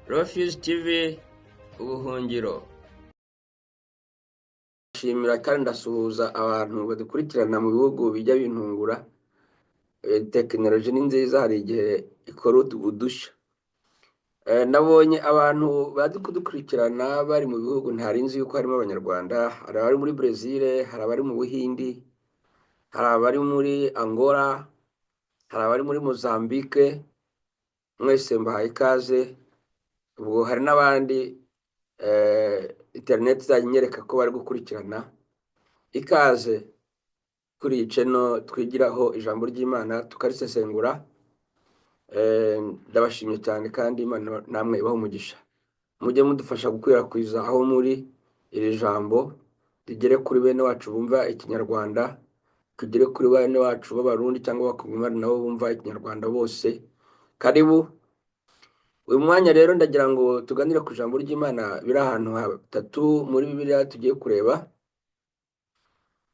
Refuge TV ubuhungiro. Shimira kandi ndasuhuza abantu badukurikirana mu bihugu bijya bintungura. Tekinoloji ni nziza, hari igihe ikora udushya. Nabonye abantu bazi kudukurikirana bari mu bihugu ntari nzi yuko harimo Abanyarwanda. Hari abari muri Brezil, hari abari mu Buhindi, hari abari muri Angola, hari abari muri Mozambique. Mwese mbahaye ikaze. Ubwo hari n'abandi interineti izajya inyereka ko bari gukurikirana. Ikaze kuri iyi channel twigiraho ijambo ry'Imana tukarisesengura. Ndabashimye cyane kandi Imana namwe ibahe umugisha. Mujye mudufasha gukwirakwiza aho muri iri jambo, rigere kuri bene wacu bumva Ikinyarwanda, tugere kuri bene wacu b'Abarundi cyangwa Abakongomani nabo bumva Ikinyarwanda bose. Karibu. Uyu mwanya rero ndagira ngo tuganire ku ijambo ry'Imana biri ahantu hatatu muri Bibiliya tugiye kureba,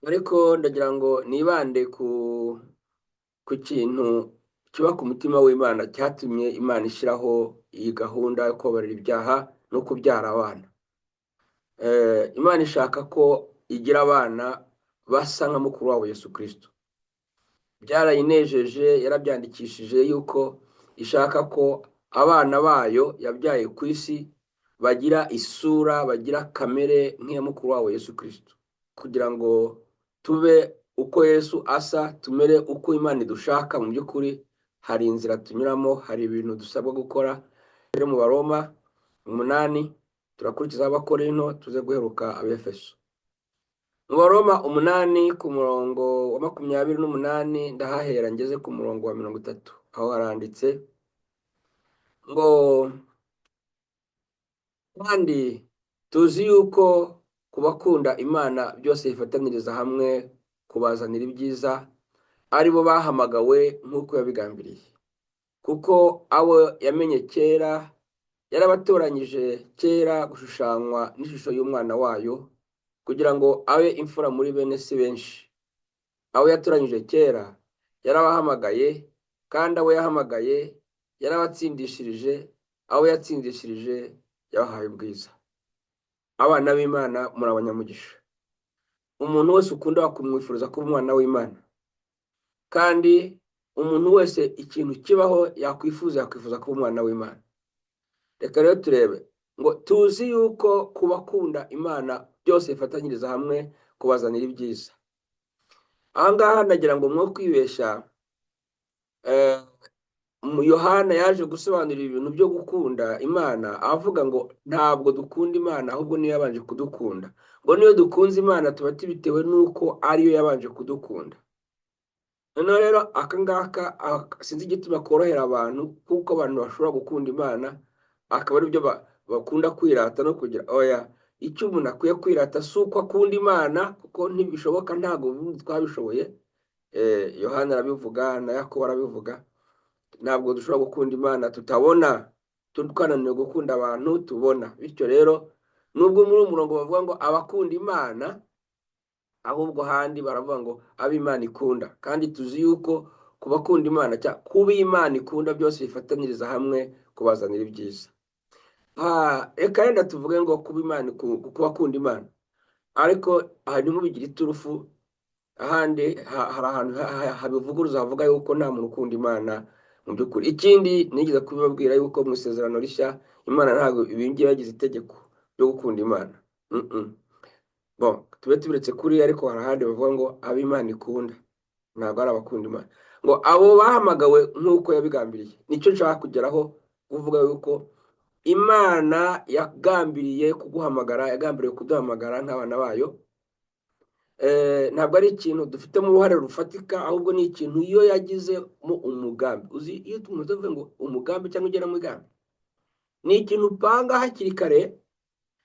ariko ndagira ngo nibande ku kintu kiba ku mutima w'Imana cyatumye Imana ishyiraho iyi gahunda yo kubabarira ibyaha no kubyara abana. Imana ishaka ko igira abana basa nka mukuru wabo Yesu Kristo. Byarayinejeje, yarabyandikishije yuko ishaka ko abana bayo yabyaye ku isi bagira isura, bagira kamere nk'iya mukuru wabo Yesu Kristo, kugira ngo tube uko Yesu asa, tumere uko Imana idushaka. Mu by'ukuri hari inzira tunyuramo, hari ibintu dusabwa gukora. Rero mu Baroma 8, turakurikizaho Abakorinto, tuze guheruka Abefeso. Mu Baroma 8 ku murongo wa 28 ndahahera ngeze ku murongo wa 30. Aho haranditse ngo: "Kandi tuzi yuko ku bakunda Imana byose bifataniriza hamwe kubazanira ibyiza, ari bo bahamagawe nk'uko yabigambiriye. Kuko abo yamenye kera yarabatoranyije kera gushushanywa n'ishusho y'umwana wayo, kugira ngo abe imfura muri bene se benshi. Abo yatoranyije kera yarabahamagaye, kandi abo yahamagaye yarabatsindishirije, abo yatsindishirije yabahaye ubwiza." Abana b'Imana, muri abanyamugisha. Umuntu wese ukunda wakumwifuriza kuba umwana w'Imana, kandi umuntu wese ikintu kibaho yakwifuza kuba umwana w'Imana. Reka rero turebe ngo: "Tuzi yuko ku bakunda Imana byose bifatanyiriza hamwe kubazanira ibyiza." Aha ngaha nagira ngo mwo kwibeshya. Yohana yaje gusobanura ibintu byo gukunda Imana, avuga ngo ntabwo dukunda Imana, ahubwo niyo yabanje kudukunda. Ngo niyo dukunze Imana tuba tubitewe n'uko ariyo yabanje kudukunda. Noneho rero aka ngaka sinzi igituma korohera abantu, kuko abantu bashobora gukunda Imana akaba aribyo bakunda kwirata no kugira. Oya, icyo umuntu akwiye kwirata si uko akunda Imana, kuko ntibishoboka, ntabwo ubundi twabishoboye. Yohana arabivuga na Yakobo arabivuga, ntabwo dushobora gukunda Imana tutabona, twananiwe gukunda abantu tubona. Bityo rero nubwo muri uyu murongo bavuga ngo abakunda Imana, ahubwo ahandi baravuga ngo abo Imana ikunda, kandi tuzi yuko ku bakunda Imana cyangwa kuba Imana ikunda byose bifatanyiriza hamwe kubazanira ibyiza. Reka wenda tuvuge ngo kuba Imana, ku bakunda Imana, ariko aha ntimubigire iturufu. Ahandi hari ahantu habivuguruza, havuga yuko nta muntu ukunda Imana mu by'ukuri. Ikindi nigeze kubibabwira yuko mu Isezerano Rishya Imana ntabwo ibingibi yagize itegeko ryo gukunda Imana. Bon, tube tubiretse kuri, ariko hari ahandi bavuga ngo abo Imana ikunda, ntabwo ari abakunda Imana. Ngo abo bahamagawe nk'uko yabigambiriye. Nicyo nshaka kugeraho, kuvuga yuko Imana yagambiriye kuguhamagara, yagambiriye kuduhamagara nk'abana bayo. Ntabwo ari ikintu dufitemo uruhare rufatika, ahubwo ni ikintu iyo yagizemo umugambi. Uzi iyo tumaze kuvuga ngo umugambi cyangwa igenamigambi, ni ikintu upanga hakiri kare,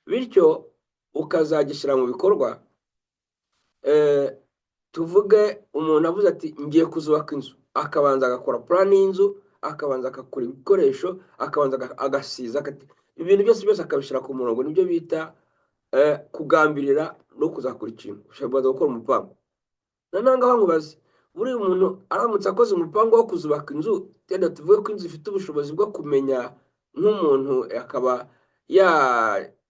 bityo ukazagishyira mu bikorwa. Tuvuge umuntu avuze ati: "Ngiye kuzubaka inzu", akabanza agakora plan y'inzu, akabanza agakora ibikoresho, akabanza agasiza, ibintu byose byose akabishyira ku murongo. Nibyo bita kugambirira no kuzakora ikintu. Ushobora kubanza gukora umupango. Noneho ngaho nkubaze, buriya umuntu aramutse akoze umupango wo kuzubaka inzu, wenda tuvuge ko inzu ifite ubushobozi bwo kumenya Nk'umuntu akaba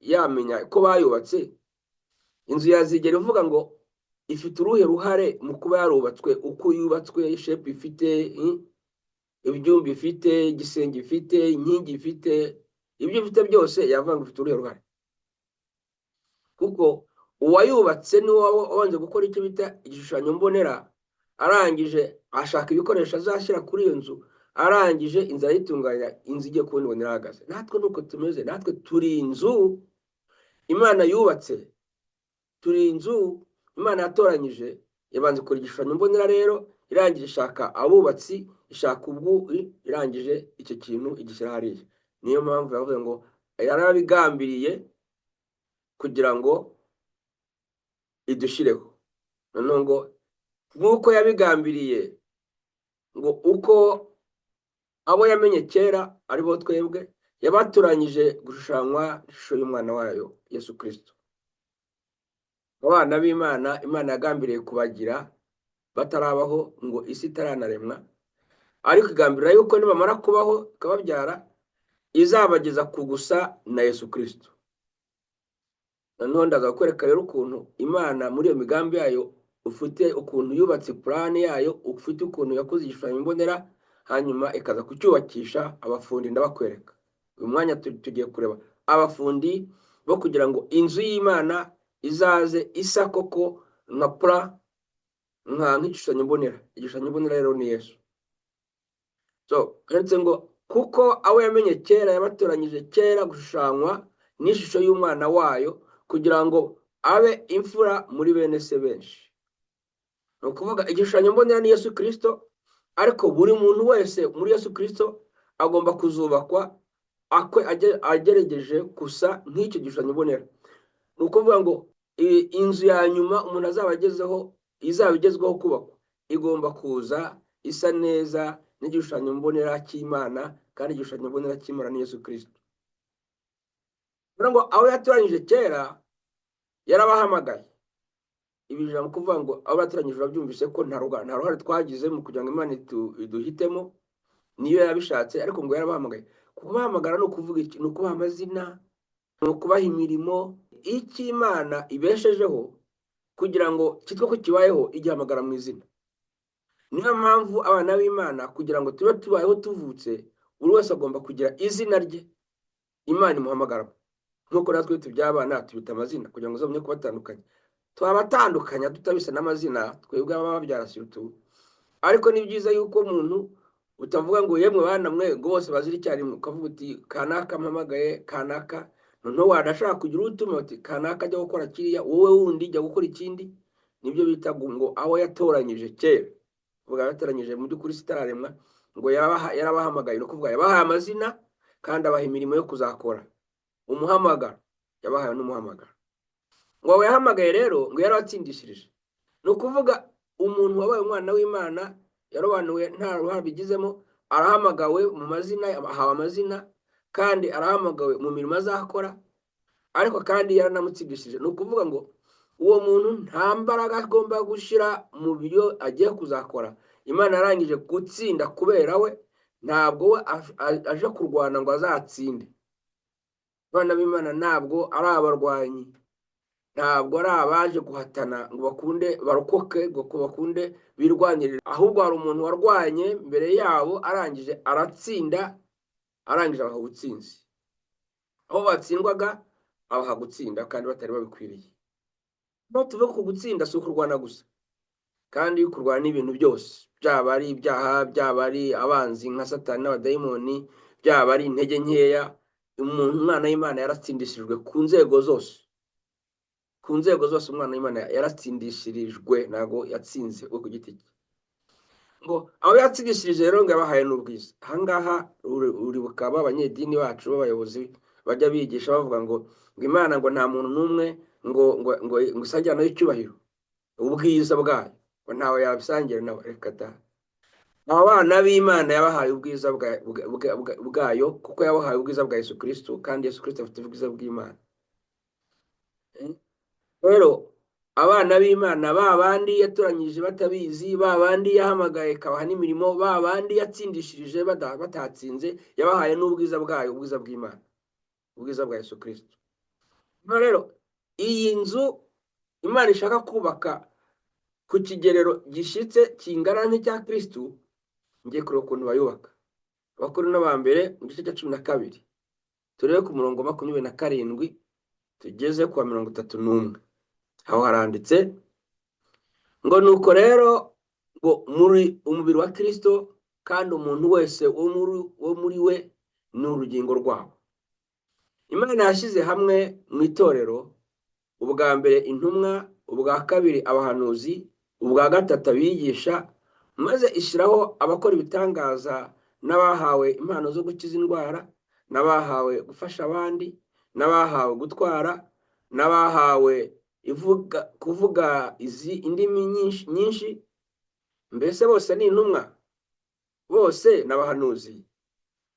yamenya ko bayubatse inzu, yazigera ivuga ngo ifite uruhe ruhare mu kuba yarubatswe uko yubatswe, shape ifite, ibyumba ifite, igisenge ifite, inkingi ifite, ibyo ifite byose, yavuga ngo ifite uruhe ruhare? Kuko uwayubatse niwe wabanje gukora icyo bita igishushanyo mbonera, arangije ashaka ibikoresho azashyira kuri iyo nzu, arangije inzu arayitunganya, inzu igiye kubona ibona irahagaze. Natwe nuko tumeze, natwe turi inzu Imana yubatse, turi inzu Imana yatoranyije. Yabanza ikora igishushanyo mbonera rero, irangije ishaka abubatsi, ishaka ubwo, irangije icyo kintu igishyira hariya. Niyo mpamvu yavuze ngo yarabigambiriye kugira ngo idushyireho. Noneho ngo nk'uko yabigambiriye, ngo uko abo yamenye kera, ari bo twebwe, yabatoranyije gushushanywa ishusho y'umwana wayo Yesu Kirisito. Abana b'Imana, Imana yagambiriye kubagira batarabaho, ngo isi itaranaremwa, ariko igambirira yuko nibamara kubaho ikababyara, izabageza ku gusa na Yesu Kirisito. Noneho ndaza kukwereka rero ukuntu Imana muri iyo migambi yayo ufite ukuntu yubatse plan yayo, ufite ukuntu yakoze igishushanyo mbonera, hanyuma ikaza kucyubakisha abafundi. Ndabakwereka uyu mwanya tugiye kureba abafundi bo kugira ngo inzu y'Imana izaze isa koko nka plan, nk'igishushanyo mbonera. Igishushanyo mbonera rero ni Yesu. So handitse ngo kuko abo yamenye kera, yabatoranyije kera gushushanywa n'ishusho y'umwana wayo, kugira ngo abe imfura muri bene se benshi. Ni ukuvuga igishushanyo mbonera ni Yesu Kirisito, ariko buri muntu wese muri Yesu Kirisito agomba kuzubakwa agerageje gusa nk'icyo gishushanyo mbonera. Ni ukuvuga ngo inzu ya nyuma umuntu azaba agezeho, izaba igezweho kubakwa, igomba kuza isa neza n'igishushanyo mbonera cy'Imana, kandi igishushanyo mbonera cy'Imana ni Yesu Kirisito. Kugira ngo abo yatoranyije kera yarabahamagaye. Ibi jambo kuvuga ngo abo yatoranyije, urabyumvise ko nta ruhare twagize mu kugira ngo Imana iduhitemo, niyo yabishatse. Ariko ngo yarabahamagaye. Kubahamagara ni ukuvuga iki? Ni ukubaha amazina, ni ukubaha imirimo. Icyo Imana ibeshejeho kugira ngo cyitwe ko kibayeho, igihamagara mu izina. Niyo mpamvu abana b'Imana, kugira ngo tube tubayeho tuvutse, buri wese agomba kugira izina rye Imana imuhamagaramo, nk'uko natwe tuby'abana tubita amazina kugira ngo uzamenye kubatandukanya. Twabatandukanya tutabisa n'amazina, twebwe abababyara surtout. Ariko ni byiza yuko umuntu utavuga ngo "Yemwe bana mwe", ngo bose bazira icyarimwe, ukavuga uti "Kanaka, mpamagaye kanaka." Noneho wanashaka kugira utuma uti "Kanaka, ajya gukora kiriya, wowe wundi jya gukora ikindi." Nibyo bita ngo abo yatoranyije kera, kuvuga yatoranyije mu by'ukuri isi itararemwa, ngo yarabahamagaye. Ni ukuvuga yabahaye amazina kandi abaha imirimo yo kuzakora. Umuhamagaro, yabahaye n'umuhamagaro. Ngo abo yahamagaye rero, ngo yarabatsindishirije. Ni ukuvuga umuntu wabaye umwana w'Imana yarobanuwe, nta ruhare bigizemo, arahamagawe mu mazina, ahawe amazina, kandi arahamagawe mu mirimo azakora, ariko kandi yaranamutsindishije. Ni ukuvuga ngo uwo muntu nta mbaraga agomba gushyira mu byo agiye kuzakora. Imana yarangije gutsinda kubera we, ntabwo we aje kurwana ngo azatsinde. Abana b'Imana ntabwo ari abarwanyi, ntabwo ari abaje guhatana ngo bakunde barokoke, ngo bakunde birwanirire, ahubwo hari umuntu warwanye mbere yabo, arangije aratsinda, arangije abaha ubutsinzi. Aho batsindwaga abaha gutsinda kandi batari babikwiriye. No tuve ku gutsinda, si ukurwana gusa, kandi kurwana n'ibintu byose, byaba ari ibyaha, byaba ari abanzi nka Satani n'abadayimoni, byaba ari intege nkeya, umuntu umwana w'Imana yaratsindishirijwe ku nzego zose, ku nzego zose. Umwana w'Imana yaratsindishirijwe, ntabwo yatsinze we ku giti cye. Ngo abo yatsindishirije rero, ngo yabahaye n'ubwiza. Ahangaha uribuka ba banyedini bacu b'abayobozi bajya bigisha bavuga ngo Imana ngo nta muntu n'umwe ngo isangira nayo icyubahiro, ubwiza bwayo, ngo ntawe yabisangira nawe. Reka da! Abana b'Imana yabahaye ubwiza bwayo, kuko yabahaye ubwiza bwa Yesu Kristo, kandi Yesu Kristo afite ubwiza bw'Imana. Rero Abana b'Imana, ba bandi yatoranyije batabizi, ba bandi yahamagaye ikabaha n'imirimo, ba bandi yatsindishirije batatsinze, yabahaye n'ubwiza bwayo, ubwiza bw'Imana, ubwiza bwa Yesu Kristo. Noneho rero iyi nzu Imana ishaka kubaka ku kigerero gishyitse kingana nk'icya Kristo, ngiye kureba ukuntu bayubaka. Abakorinto ba mbere mu gice cya 12, turebe ku murongo 27 tugeze ku wa 31. Aho haranditse ngo: "Nuko rero ngo muri umubiri wa Kristo, kandi umuntu wese wo muri we ni urugingo rwawo. Imana yashyize hamwe mu itorero, ubwa mbere intumwa, ubwa kabiri abahanuzi, ubwa gatatu abigisha, maze ishyiraho abakora ibitangaza n'abahawe impano zo gukiza indwara, n'abahawe gufasha abandi, n'abahawe gutwara, n'abahawe kuvuga izi indimi nyinshi nyinshi. Mbese bose ni intumwa? Bose ni abahanuzi?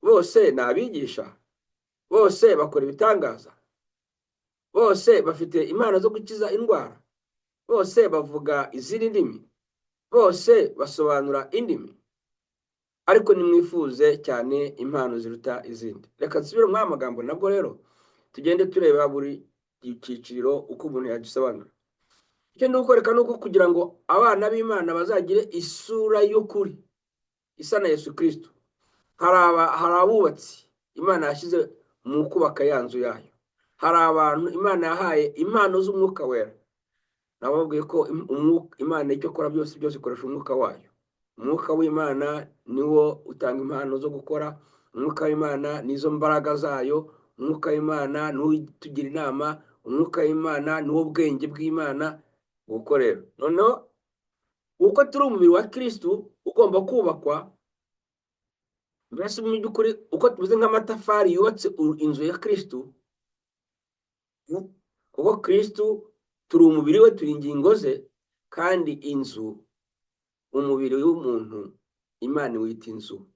Bose ni abigisha? Bose bakora ibitangaza? Bose bafite impano zo gukiza indwara? Bose bavuga izindi ndimi? Bose basobanura indimi? Ariko nimwifuze cyane impano ziruta izindi." Reka nsubire muri aya magambo nabwo rero, tugende tureba buri cyiciro uko umuntu yagisobanura. Icyo ndi kukwereka ni uko kugira ngo abana b'Imana bazagire isura y'ukuri isa na Yesu Kristo, hari abubatsi Imana yashyize mu kubaka ya nzu yayo, hari abantu Imana yahaye impano z'Umwuka Wera. Nababwiye ko Imana icyo ikora byose byose ikoresha Umwuka wayo. Umwuka w'Imana niwo utanga impano zo gukora, Umwuka w'Imana nizo mbaraga zayo, Umwuka w'Imana niwo utugira inama, Umwuka w'Imana niwo bwenge bw'Imana. Gukorera noneho uko turi umubiri wa Kristu ugomba kubakwa, mbese mu by'ukuri uko tumeze nk'amatafari yubatse inzu ya Kristu, kuko Kristu turi umubiri we, turi ingingo ze, kandi inzu, umubiri w'umuntu Imana iwita inzu.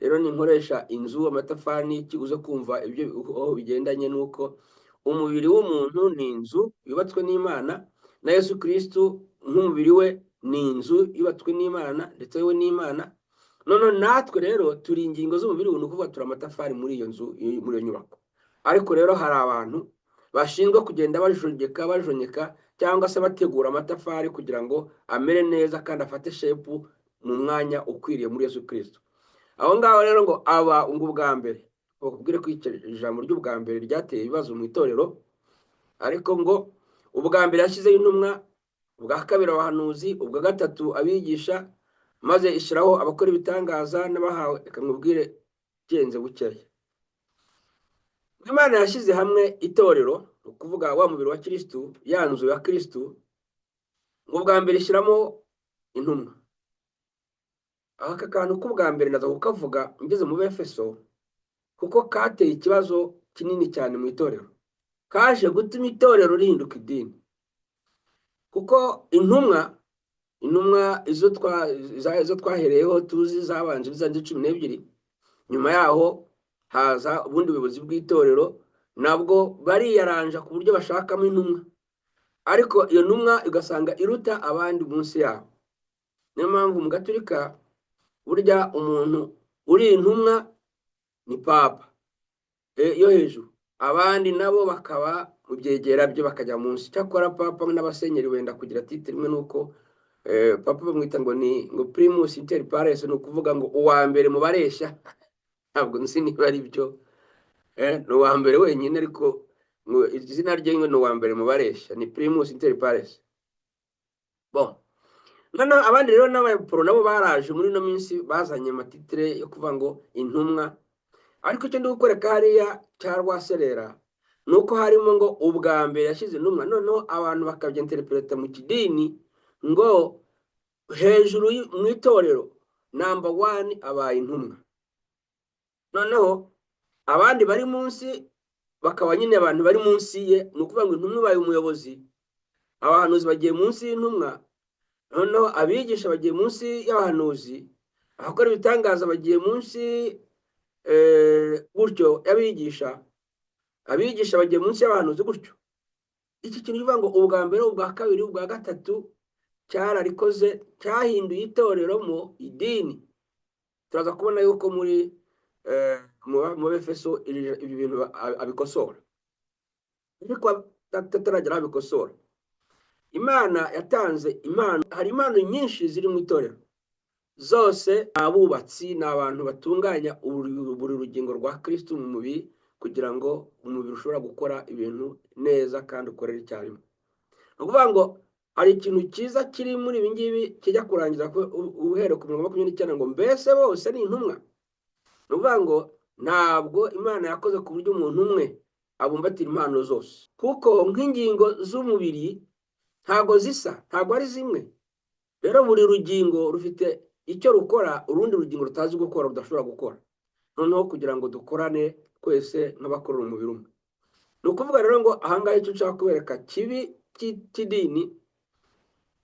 Rero ninkoresha inzu, amatafari n'iki, uze kumva ibyo aho bigendanye n'uko umubiri w'umuntu ni inzu yubatswe n'Imana, na Yesu Kristu nk'umubiri we ni inzu yubatswe n'Imana, ndetse we n'Imana. None natwe rero turi ingingo z'umubiri we, ni ukuvuga turi amatafari muri iyo nzu, muri iyo nyubako. Ariko rero hari abantu bashinzwe kugenda bajongeka, bajonyeka cyangwa se bategura amatafari kugira ngo amere neza kandi afate shape mu mwanya ukwiriye muri Yesu Kristo. Aho ngaho rero ngo aba ngo ubwa mbere, bakubwire ko ijambo ry'ubwa mbere ryateye ibibazo mu itorero, ariko ngo ubwa mbere yashyizeho intumwa, ubwa kabiri abahanuzi, ubwa gatatu abigisha, maze ishyiraho abakora ibitangaza n'abahawe. Reka nkubwire genze bukeya. Imana yashyize hamwe itorero, ni ukuvuga wa mubiri wa Kirisitu, ya nzu ya Kirisitu, ngo ubwa mbere ishyiramo intumwa. Aka kantu k'ubwa mbere ndaza kukavuga ngeze mu Befeso, kuko kateye ikibazo kinini cyane mu itorero, kaje gutuma itorero rihinduka idini. Kuko intumwa izo twahereyeho tuzi zabanje izanjye 12, nyuma yaho haza ubundi buyobozi bw'itorero, nabwo bariyaranja ku buryo bashakamo intumwa, ariko iyo ntumwa ugasanga iruta abandi munsi yabo. Niyo mpamvu mu Gaturika burya umuntu uri intumwa ni papa yo hejuru, abandi nabo bakaba mu byegera bye, bakajya munsi. Cyakora papa n'abasenyeri wenda kugira titre imwe, nuko papa bamwita ngo ni ngo primus inter pares, ni ukuvuga ngo uwa mbere mu bareshya. Ntabwo nzi niba ari byo, ni uwa mbere wenyine, ariko ngo izina rye ngo ni uwa mbere mu bareshya, ni primus inter pares. Bon, noneho abandi rero n'abaporo nabo baraje muri ino minsi, bazanye ama titre yo kuvuga ngo intumwa. Ariko icyo ndi gukwereka hariya cya rwaserera ni uko harimo ngo ubwa mbere yashyize intumwa, noneho abantu bakabyenterepureta mu kidini ngo hejuru mu itorero number one abaye intumwa, noneho abandi bari munsi bakaba nyine abantu bari munsi ye. Ni ukuvuga ngo intumwa ibaye umuyobozi, abahanuzi bagiye munsi y'intumwa, noneho abigisha bagiye munsi y'abahanuzi, abakora ibitangaza bagiye munsi gutyo y'abigisha, abigisha bagiye munsi y'abahanuzi gutyo. Iki kintu kivuga ngo ubwa mbere, ubwa kabiri, ubwa gatatu, cyararikoze, cyahinduye itorero mo idini. Turaza kubona yuko muri mu Befeso ibi bintu abikosora, ariko tutaragera aho abikosora. Imana yatanze impano, hari impano nyinshi ziri mu itorero, zose ni abubatsi, ni abantu batunganya buri rugingo rwa Kristo mu mubiri, kugira ngo umubiri ushobora gukora ibintu neza kandi ukorera icyarimwe. Ni ukuvuga ngo hari ikintu cyiza kiri muri ibi ngibi kijya kurangiza uhereye ku mirongo 29 ngo: "Mbese bose ni intumwa?" Ni ukuvuga ngo ntabwo Imana yakoze ku buryo umuntu umwe abumbatira impano zose, kuko nk'ingingo z'umubiri ntabwo zisa, ntabwo ari zimwe. Rero buri rugingo rufite icyo rukora urundi rugingo rutazi gukora, rudashobora gukora. Noneho kugira ngo dukorane twese nk'abakorera umubiri umwe. Ni ukuvuga rero ngo ahangaha icyo nshaka kubereka kibi cy'idini: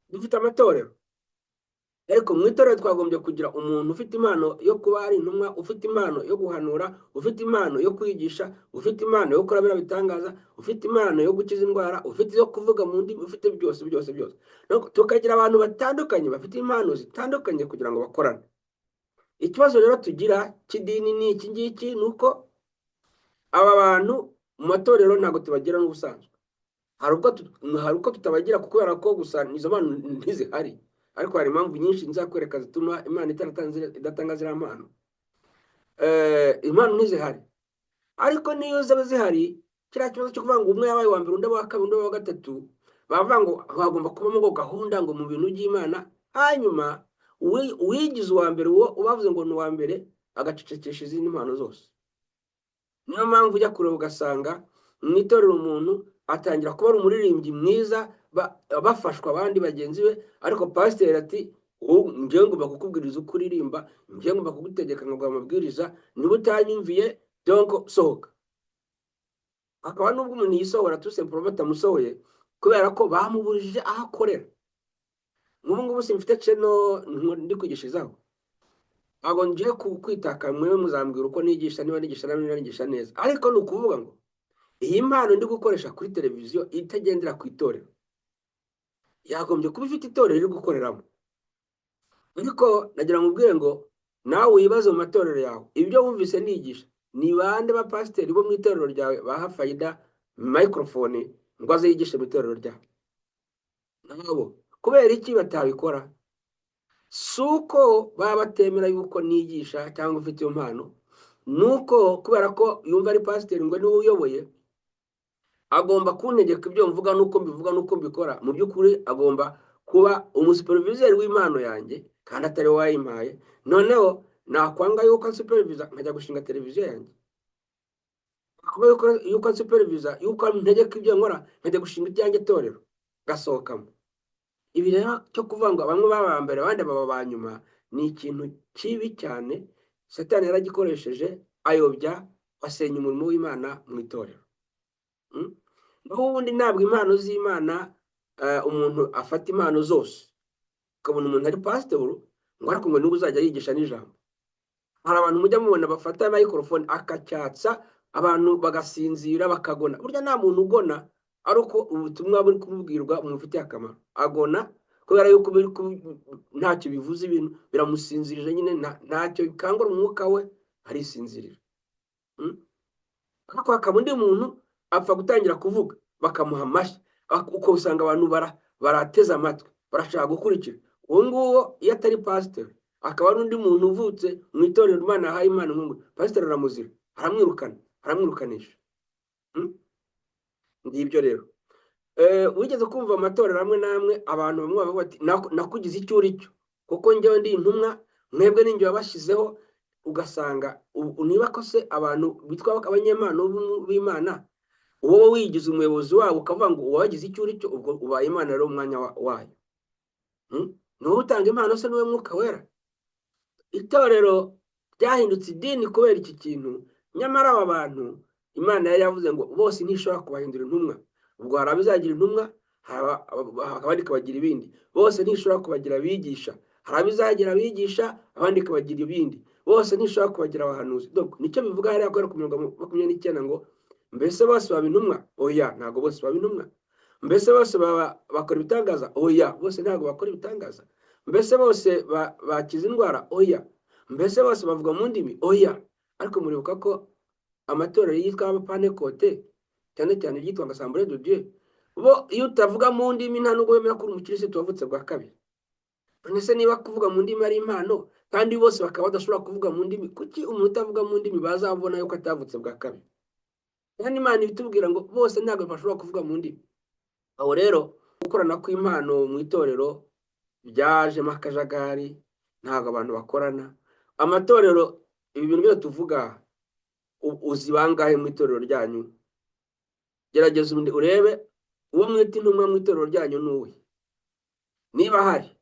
dufite amatorero, ariko mu itorero twagombye kugira umuntu ufite impano yo kuba ari intumwa, ufite impano yo guhanura, ufite impano yo kwigisha, ufite impano yo gukora biriya bitangaza, ufite impano yo gukiza indwara, ufite iyo kuvuga mu ndimi, ufite byose byose byose. Tukagira abantu batandukanye bafite impano zitandukanye kugira ngo bakorane. Ikibazo rero tugira cy'idini ni iki ngiki, ni uko aba bantu mu matorero ntabwo tubagira n'ubusanzwe. Hari ubwo tutabagira kubera ko gusa izo mpano ntizihari, ariko hari impamvu nyinshi nzakwereka zituma Imana idatanga ziriya mpano. Impano ntizihari, ariko niyo zaba zihari, kiriya kibazo cyo kuvuga ngo umwe yabaye uwa mbere, undi uwa kabiri, undi uwa gatatu, bavuga ngo hagomba kubamo ngo gahunda ngo mu bintu by'Imana, hanyuma uwigize uwa mbere, uwo ubavuze ngo ni uwa mbere, agacecekesha izindi mpano zose. Niyo mpamvu ujya kureba ugasanga mu itorero umuntu atangira kuba ari umuririmbyi mwiza, bafashwa abandi bagenzi be, ariko pasiteri ati: "Njyewe ngomba kukubwiriza uko uririmba, njyewe ngomba kugutegeka nkaguha amabwiriza, niba utanyumviye, donc sohoka." Hakaba n'ubwo umuntu yisohora tout simplement batamusohoye, kubera ko bamuburije aho akorera. Nk'ubu ngubu simfite channel ndi kwigishirizaho, ntabwo ngiye kwitaka, mwewe muzambwira uko nigisha, niba nigisha nabi, niba nigisha neza. Ariko ni ukuvuga ngo iyi mpano ndi gukoresha kuri televiziyo itagendera ku itorero, yagombye kuba ifite itorero iri gukoreramo. Ariko nagira ngo ubwire ngo nawe wibaze mu matorero yawe, ibyo wumvise nigisha, ni bande bapasiteri bo mu itorero ryawe baha Fayida microphone ngo aze yigishe mu itorero ryabo? Nabo kubera iki batabikora? Si uko baba batemera yuko nigisha cyangwa ufite iyo mpano, ni uko kubera ko yumva ari pasiteri, ngo niwe uyoboye, agomba kuntegeka ibyo mvuga n'uko mbivuga n'uko mbikora. Mu by'ukuri agomba kuba umusuperviseur w'impano yanjye kandi atari we wayimpaye. Noneho nakwanga yuko ansupervisa, nkajya gushinga televiziyo yanjye. Kuba yuko ansupervisa, yuko antegeka ibyo nkora, nkajya gushinga iryanjye torero, gasohokamo. Ibi rero cyo kuvuga ngo bamwe baba aba mbere, abandi baba ba nyuma, ni ikintu kibi cyane. Satani yaragikoresheje, ayobya, asenya umurimo w'Imana mu itorero. Naho ubundi ntabwo impano z'Imana, umuntu afata impano zose, ukabona umuntu ari pasitori ngo ariko ngo niba uzajya yigisha n'ijambo. Hari abantu mujya mubona bafata microphone akacyatsa abantu bagasinzira, bakagona. Burya nta muntu ugona ari uko ubutumwa buri kumubwirwa bumufitiye akamaro. Agona kubera yuko ntacyo bivuze, ibintu biramusinzirije nyine, ntacyo bikangura umwuka we, arisinzirira. Ariko hakaba undi muntu apfa gutangira kuvuga bakamuha amashyi, uko usanga abantu barateze amatwi, barashaka gukurikira. Uwo nguwo iyo atari pasiteri, akaba ari undi muntu uvutse mu itorero Imana yahaye Imana nk'ubu, pasiteri aramuzira, aramwirukana, aramwirukanisha. Ngibyo rero. Wigeze kumva amatorero amwe n'amwe, abantu bamwe bavuga bati: "Nakugize icyo uri cyo kuko njyewe ndi intumwa, mwebwe ninjye wabashyizeho." Ugasanga niba ko se abantu bitwa abanyempano b'Imana, wowe wigize umuyobozi wabo, ukavuga ngo uwabagize icyo uri cyo, ubwo ubaye Imana rero umwanya wayo. Ni wowe utanga impano se? Niwe Mwuka Wera? Itorero ryahindutse idini kubera iki kintu. Nyamara aba bantu Imana yari yavuze ngo bose ntishobora kubahindura intumwa. Ubwo hari abizagira intumwa, abandi ikabagira ibindi. Bose ntishobora kubagira abigisha, hari abizagira abigisha, abandi ikabagira ibindi. Bose ntishobora kubagira abahanuzi. Donc nicyo bivuga hariya guhera ku mirongo 29 ngo: "Mbese bose baba intumwa?" Oya, ntabwo bose baba intumwa. Mbese bose bakora ibitangaza? Oya, bose ntabwo bakora ibitangaza. Mbese bose bakiza indwara? Oya. Mbese bose bavuga mu ndimi? Oya. Ariko muribuka ko amatorero yitwa Abapantekote, cyane cyane iryitwa ngo Assemblée de Dieu, bo iyo utavuga mu ndimi nta nubwo wemera ko uri umukirisitu wavutse bwa kabiri. None se niba kuvuga mu ndimi ari impano, kandi bose bakaba badashobora kuvuga mu ndimi, kuki umuntu utavuga mu ndimi bazabona yuko atavutse bwa kabiri? Kandi Imana ibitubwira ngo bose ntabwo bashobora kuvuga mu ndimi. Aho rero gukorana kw'impano mu itorero byajemo akajagari, ntabwo abantu bakorana. Amatorero, ibi bintu byose tuvuga, uzi bangahe mu itorero ryanyu? Gerageza urebe uwo mwita intumwa mu itorero ryanyu ni uwe, niba hari.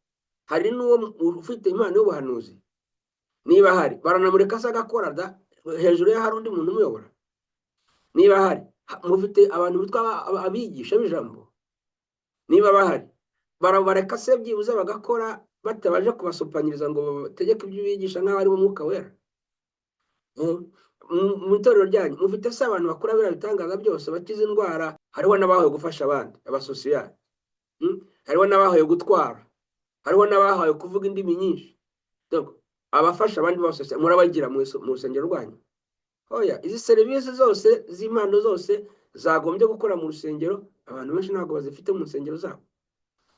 Hari n'uwo ufite impano y'ubuhanuzi? Niba hari, baranamureka se agakora da, hejuru ye hari undi muntu umuyobora? Niba hari, mufite abantu bitwa abigisha b'ijambo? Niba bahari, barabareka se byibuze bagakora batabaje kubasopanyiriza ngo bategeke ibyo bigisha nk'aho ari bo Mwuka Wera? Mu itorero ryanyu mufite se abantu bakora biriya bitangaza byose, bakiza indwara? Hariho n'abahawe gufasha abandi, abasosiyali. Hariho n'abahawe gutwara, hariho n'abahawe kuvuga indimi nyinshi. Donc, abafasha abandi bose murabagira mu rusengero rwanyu? Oya. Izi serivisi zose z'impano zose zagombye gukora mu rusengero, abantu benshi ntabwo bazifite mu nsengero zabo.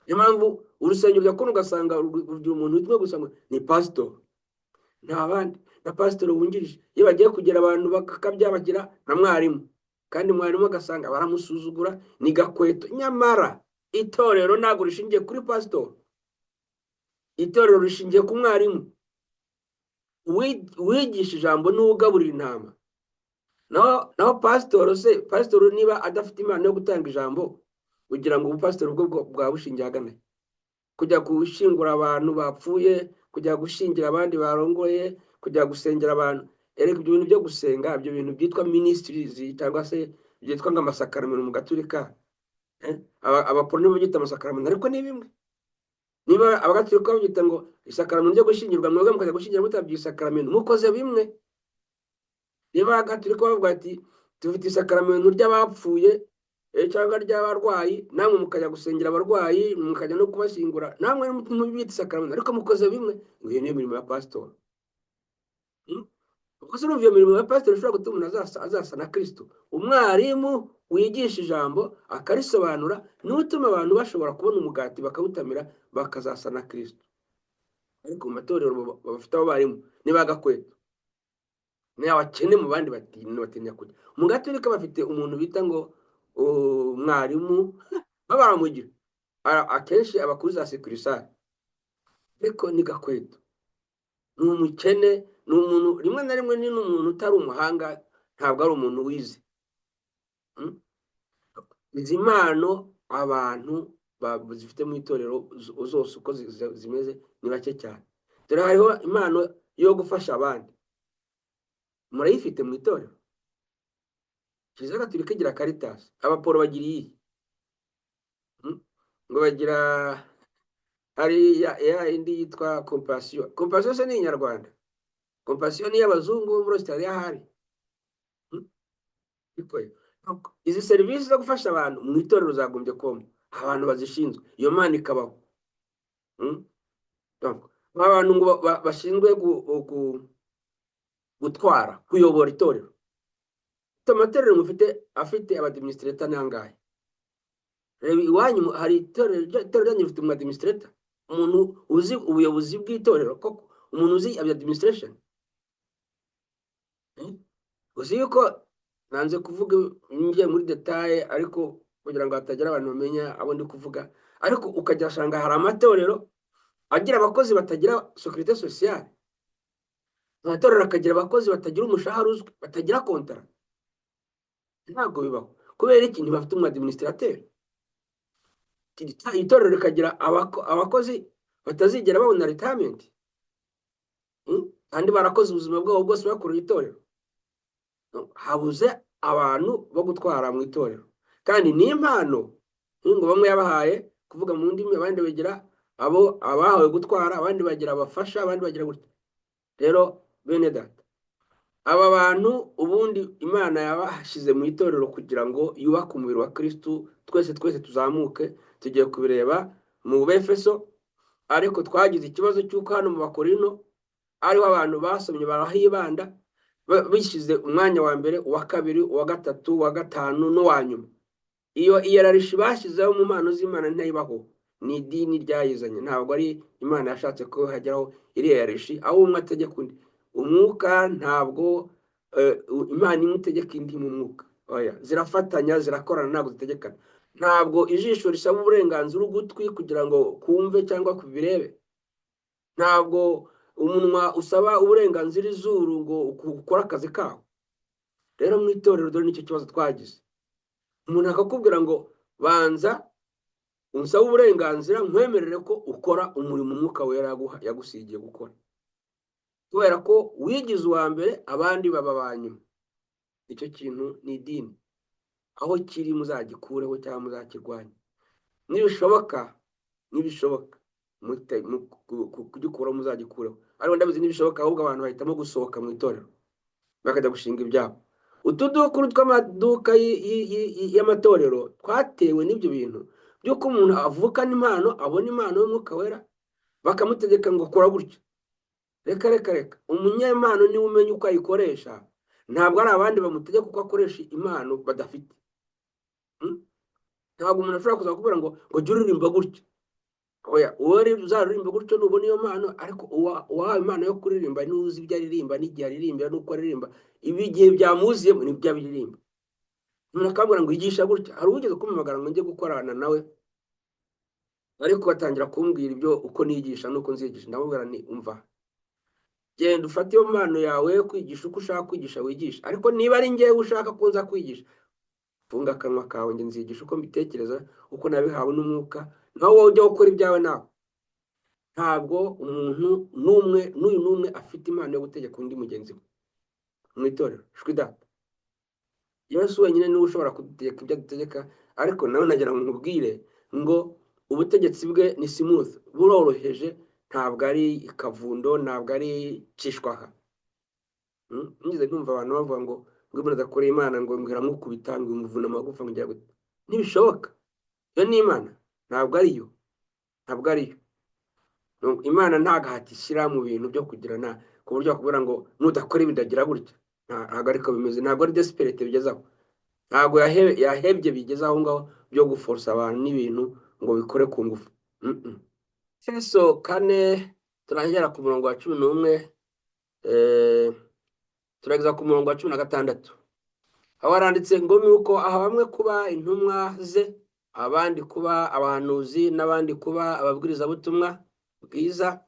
Niyo mpamvu urusengero ujya kubona ugasanga rugira umuntu witwa gusa ngo ni pasitori, nta bandi, na pasitori wungirije. Iyo bagiye kugira abantu bakakabya, bagira na mwarimu, kandi mwarimu agasanga baramusuzugura, ni gakweto. Nyamara itorero ntabwo rishingiye kuri pasitori, itorero rishingiye ku mwarimu. Uwigisha ijambo niwe ugaburira intama. Naho pasitoro se, pasitoro niba adafite impano yo gutanga ijambo, ugira ngo ubupasitori bwo bwaba bushingiye ahagana he? Kujya gushyingura abantu bapfuye, kujya gushyingira abandi barongoye, kujya gusengera abantu. Erega ibyo bintu byo gusenga, ibyo bintu byitwa ministries cyangwa se byitwa ngo amasakaramentu mu Gaturika, abaporo nibo babyita amasakaramentu, ariko ni bimwe. Niba Abagatulika babyita ngo isakaramentu ryo gushyingirwa, mwebwe mukajya gushyingira mutabyita isakaramentu, mukoze bimwe. Niba Abagatulika bavuga ati dufite isakaramentu ry'abapfuye cyangwa ry'abarwayi, namwe mukajya gusengera abarwayi, mukajya no kubashyingura, namwe ntibita isakaramentu, ariko mukoze bimwe. Ngo iyo niyo mirimo ya pasitori. Ubwo se urumva iyo mirimo ya pasitori ishobora gutuma umuntu azasa na Kristo? Umwarimu wigisha ijambo akarisobanura niwe utuma abantu bashobora kubona umugati bakawutamira, bakazasa na Kristo. Ariko mu matorero bafite abo barimu ni ba gakweto, ni abakene mu bandi batinya kujya mu Gaturika. Bafite umuntu bita ngo umwarimu, baba baramugira. Akenshi aba kuri za succursale, ariko ni gakweto, ni umukene, ni umuntu rimwe na rimwe ni n'umuntu utari umuhanga, ntabwo ari umuntu wize. Izi mpano abantu zifite mu itorero zose uko zimeze ni bake cyane. Dore hariho impano yo gufasha abandi, murayifite mu itorero? Kiliziya Gatolika igira Caritas, Abaporo bagira iyihe? Ngo bagira hari ya indi yitwa Compassion. Compassion se ni inyarwanda? Compassion ni iy'abazungu bo muri Australia ahari. Ariko izi serivisi zo gufasha abantu mu itorero zagombye kubamo abantu bazishinzwe, iyo mpano ikabaho. Donc, abantu ngo bashinzwe gutwara, kuyobora itorero. Amatorero mufite afite abadministrator ni angahe? Reba iwanyu, hari itorero ryanyu rifite umu administrator, umuntu uzi ubuyobozi bw'itorero koko, umuntu uzi administration? Uzi yuko nanze kuvuga ngiye muri détail, ariko kugira ngo hatagira abantu bamenya abo ndi kuvuga, ariko ukajya usanga hari amatorero agira abakozi batagira sécurité sociale, amatorero akagira abakozi batagira umushahara uzwi, batagira contrat. Ntabwo bibaho. Kubera iki? Ntibafite umu administrateur. Itorero rikagira abakozi batazigera babona retirement, Kandi barakoze ubuzima bwabo bwose bakorera itorero. Habuze abantu bo gutwara mu itorero, kandi ni impano. Ngo bamwe yabahaye kuvuga mu ndimi, abandi bagira abo abahawe gutwara, abandi bagira abafasha, abandi bagira gutya. Rero bene data, aba bantu Abantu ubundi Imana yabashyize mu itorero kugira ngo yubake umubiri wa Kristu, twese twese tuzamuke. Tugiye kubireba mu Befeso, ariko twagize ikibazo cy'uko hano mu Bakorino ariho abantu basomye barahibanda, bishyize umwanya wa mbere, uwa kabiri, uwa gatatu, uwa gatanu n'uwa nyuma. Iyo hiérarchie bashyizeho mu mpano z'Imana ntayibaho, ni idini ryayizanye, ntabwo ari Imana yashatse ko hageraho iriya hiérarchie aho umwe ategeka undi. Umwuka ntabwo Imana imwe itegeka indi mu mwuka, oya, zirafatanya, zirakorana, ntabwo zitegekana. Ntabwo ijisho risaba uburenganzira ugutwi kugira ngo kumve cyangwa kubirebe, ntabwo umunwa usaba uburenganzira izuru ngo ukore akazi kawo. Rero mu itorero dore nicyo kibazo twagize. Umuntu akakubwira ngo banza unsabe uburenganzira nkwemerere ko ukora umurimo Umwuka Wera yagusigiye gukora, kubera ko wigize uwa mbere, abandi baba ba nyuma. Icyo kintu ni idini, aho kiri muzagikureho cyangwa muzakirwanye nibishoboka. Nibishoboka kugikuraho muzagikureho, ariko ndabizi ntibishoboka. Ahubwo abantu bahitamo gusohoka mu itorero bakajya gushinga ibyabo. Utudukuru tw'amaduka y'amatorero twatewe n'ibyo bintu by'uko umuntu avukana impano, abona impano y'Umwuka Wera, bakamutegeka ngo kora gutya. Reka reka reka, umunyempano niwe umenya uko ayikoresha, ntabwo ari abandi bamutegeka uko akoresha impano badafite. Ntabwo umuntu ashobora kuza kukubwira ngo jya uririmba gutya. Oya, uwo uzaririmba gutyo nubona iyo mpano, ariko uwahawe impano yo kuririmba niwe uzi ibyo aririmba n'igihe aririmbira n'uko aririmba. Ibi igihe byamuziyemo nibyo abiririmba. Umuntu akambwira ngo igisha gutya. Hari uwigeze kumpamagara ngo njye gukorana nawe, ariko batangira kumbwira ibyo uko nigisha n'uko nzigisha. Ndamubwira ni umva, genda ufate iyo mpano yawe yo kwigisha, uko ushaka kwigisha wigisha, ariko niba ari njyewe ushaka ko nza kwigisha, funga akanwa kawe. Njye nzigisha uko mbitekereza, uko nabihawe n'umwuka, naho wowe ujya gukora ibyawe nawe. Ntabwo umuntu n'umwe n'uyu n'umwe afite impano yo gutegeka undi mugenzi we mu itorero. Shwi data, Yesu wenyine niwe ushobora kudutegeka ibyo adutegeka. Ariko nawe nagira ngo nkubwire ngo ubutegetsi bwe ni smooth, buroroheje, ntabwo ari ikavundo, ntabwo ari cishwaha. Nigeze numva abantu bavuga ngo umuntu adakoreye Imana ngo iramukubita, ngo imuvuna amagufa, ngo igira gute. Ntibishoboka, iyo ni Imana ntabwo ariyo, ntabwo ariyo. Imana nta gahato ishyira mu bintu byo kugirana ku buryo bakubwira ngo nudakora ibi ndagira gutya. Ntabwo ariko bimeze, ntabwo ari desperate bigeze aho, ntabwo yahebye bigeze aho ngaho byo guforosa abantu n'ibintu ngo bikore ku ngufu. Efeso 4, turahera ku murongo wa 11, turageza ku murongo wa 16, aho haranditse ngo nuko aha bamwe kuba intumwa ze, abandi kuba abahanuzi, n'abandi kuba ababwirizabutumwa bwiza,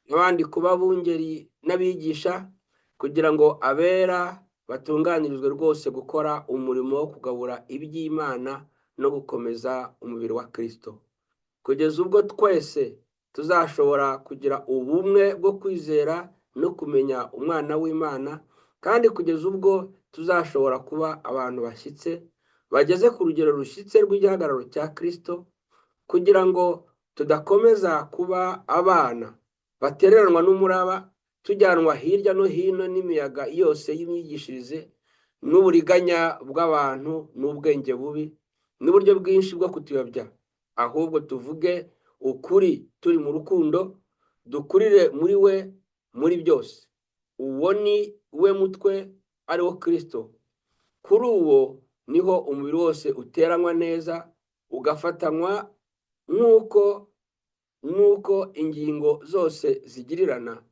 n'abandi kuba abungeri n'abigisha, kugira ngo abera batunganirizwe rwose gukora umurimo wo kugabura iby'Imana no gukomeza umubiri wa Kristo, kugeza ubwo twese tuzashobora kugira ubumwe bwo kwizera no kumenya Umwana w'Imana, kandi kugeza ubwo tuzashobora kuba abantu bashyitse, bageze ku rugero rushyitse rw'igihagararo cya Kristo, kugira ngo tudakomeza kuba abana batereranwa n'umuraba, tujyanwa hirya no hino n'imiyaga yose y'imyigishirize n'uburiganya bw'abantu n'ubwenge bubi n'uburyo bwinshi bwo kutuyobya, ahubwo tuvuge ukuri turi mu rukundo, dukurire muri we muri byose, uwo ni we mutwe, ari wo Kristo. Kuri uwo niho umubiri wose uteranywa neza ugafatanywa nk'uko ingingo zose zigirirana,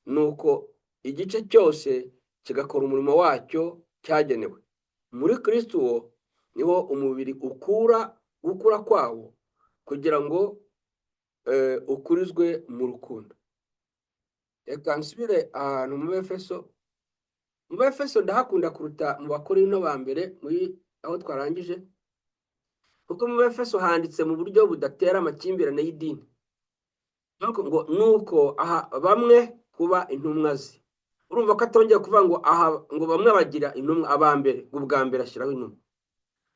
nuko igice cyose kigakora umurimo wacyo cyagenewe. Muri Kristo uwo niho umubiri ukura gukura kwawo, kugira ngo ukurizwe mu rukundo. Reka nsubire ahantu mu Befeso. Mu Befeso ndahakunda kuruta mu Bakorinto ba mbere, muri aho twarangije, kuko mu Befeso handitse mu buryo budatera amakimbirane y'idini. Ngo nuko aha bamwe kuba intumwa ze, urumva ko atongeye kuvuga ngo aha ngo bamwe bagira intumwa aba mbere, ngo ubwa mbere ashyiraho intumwa.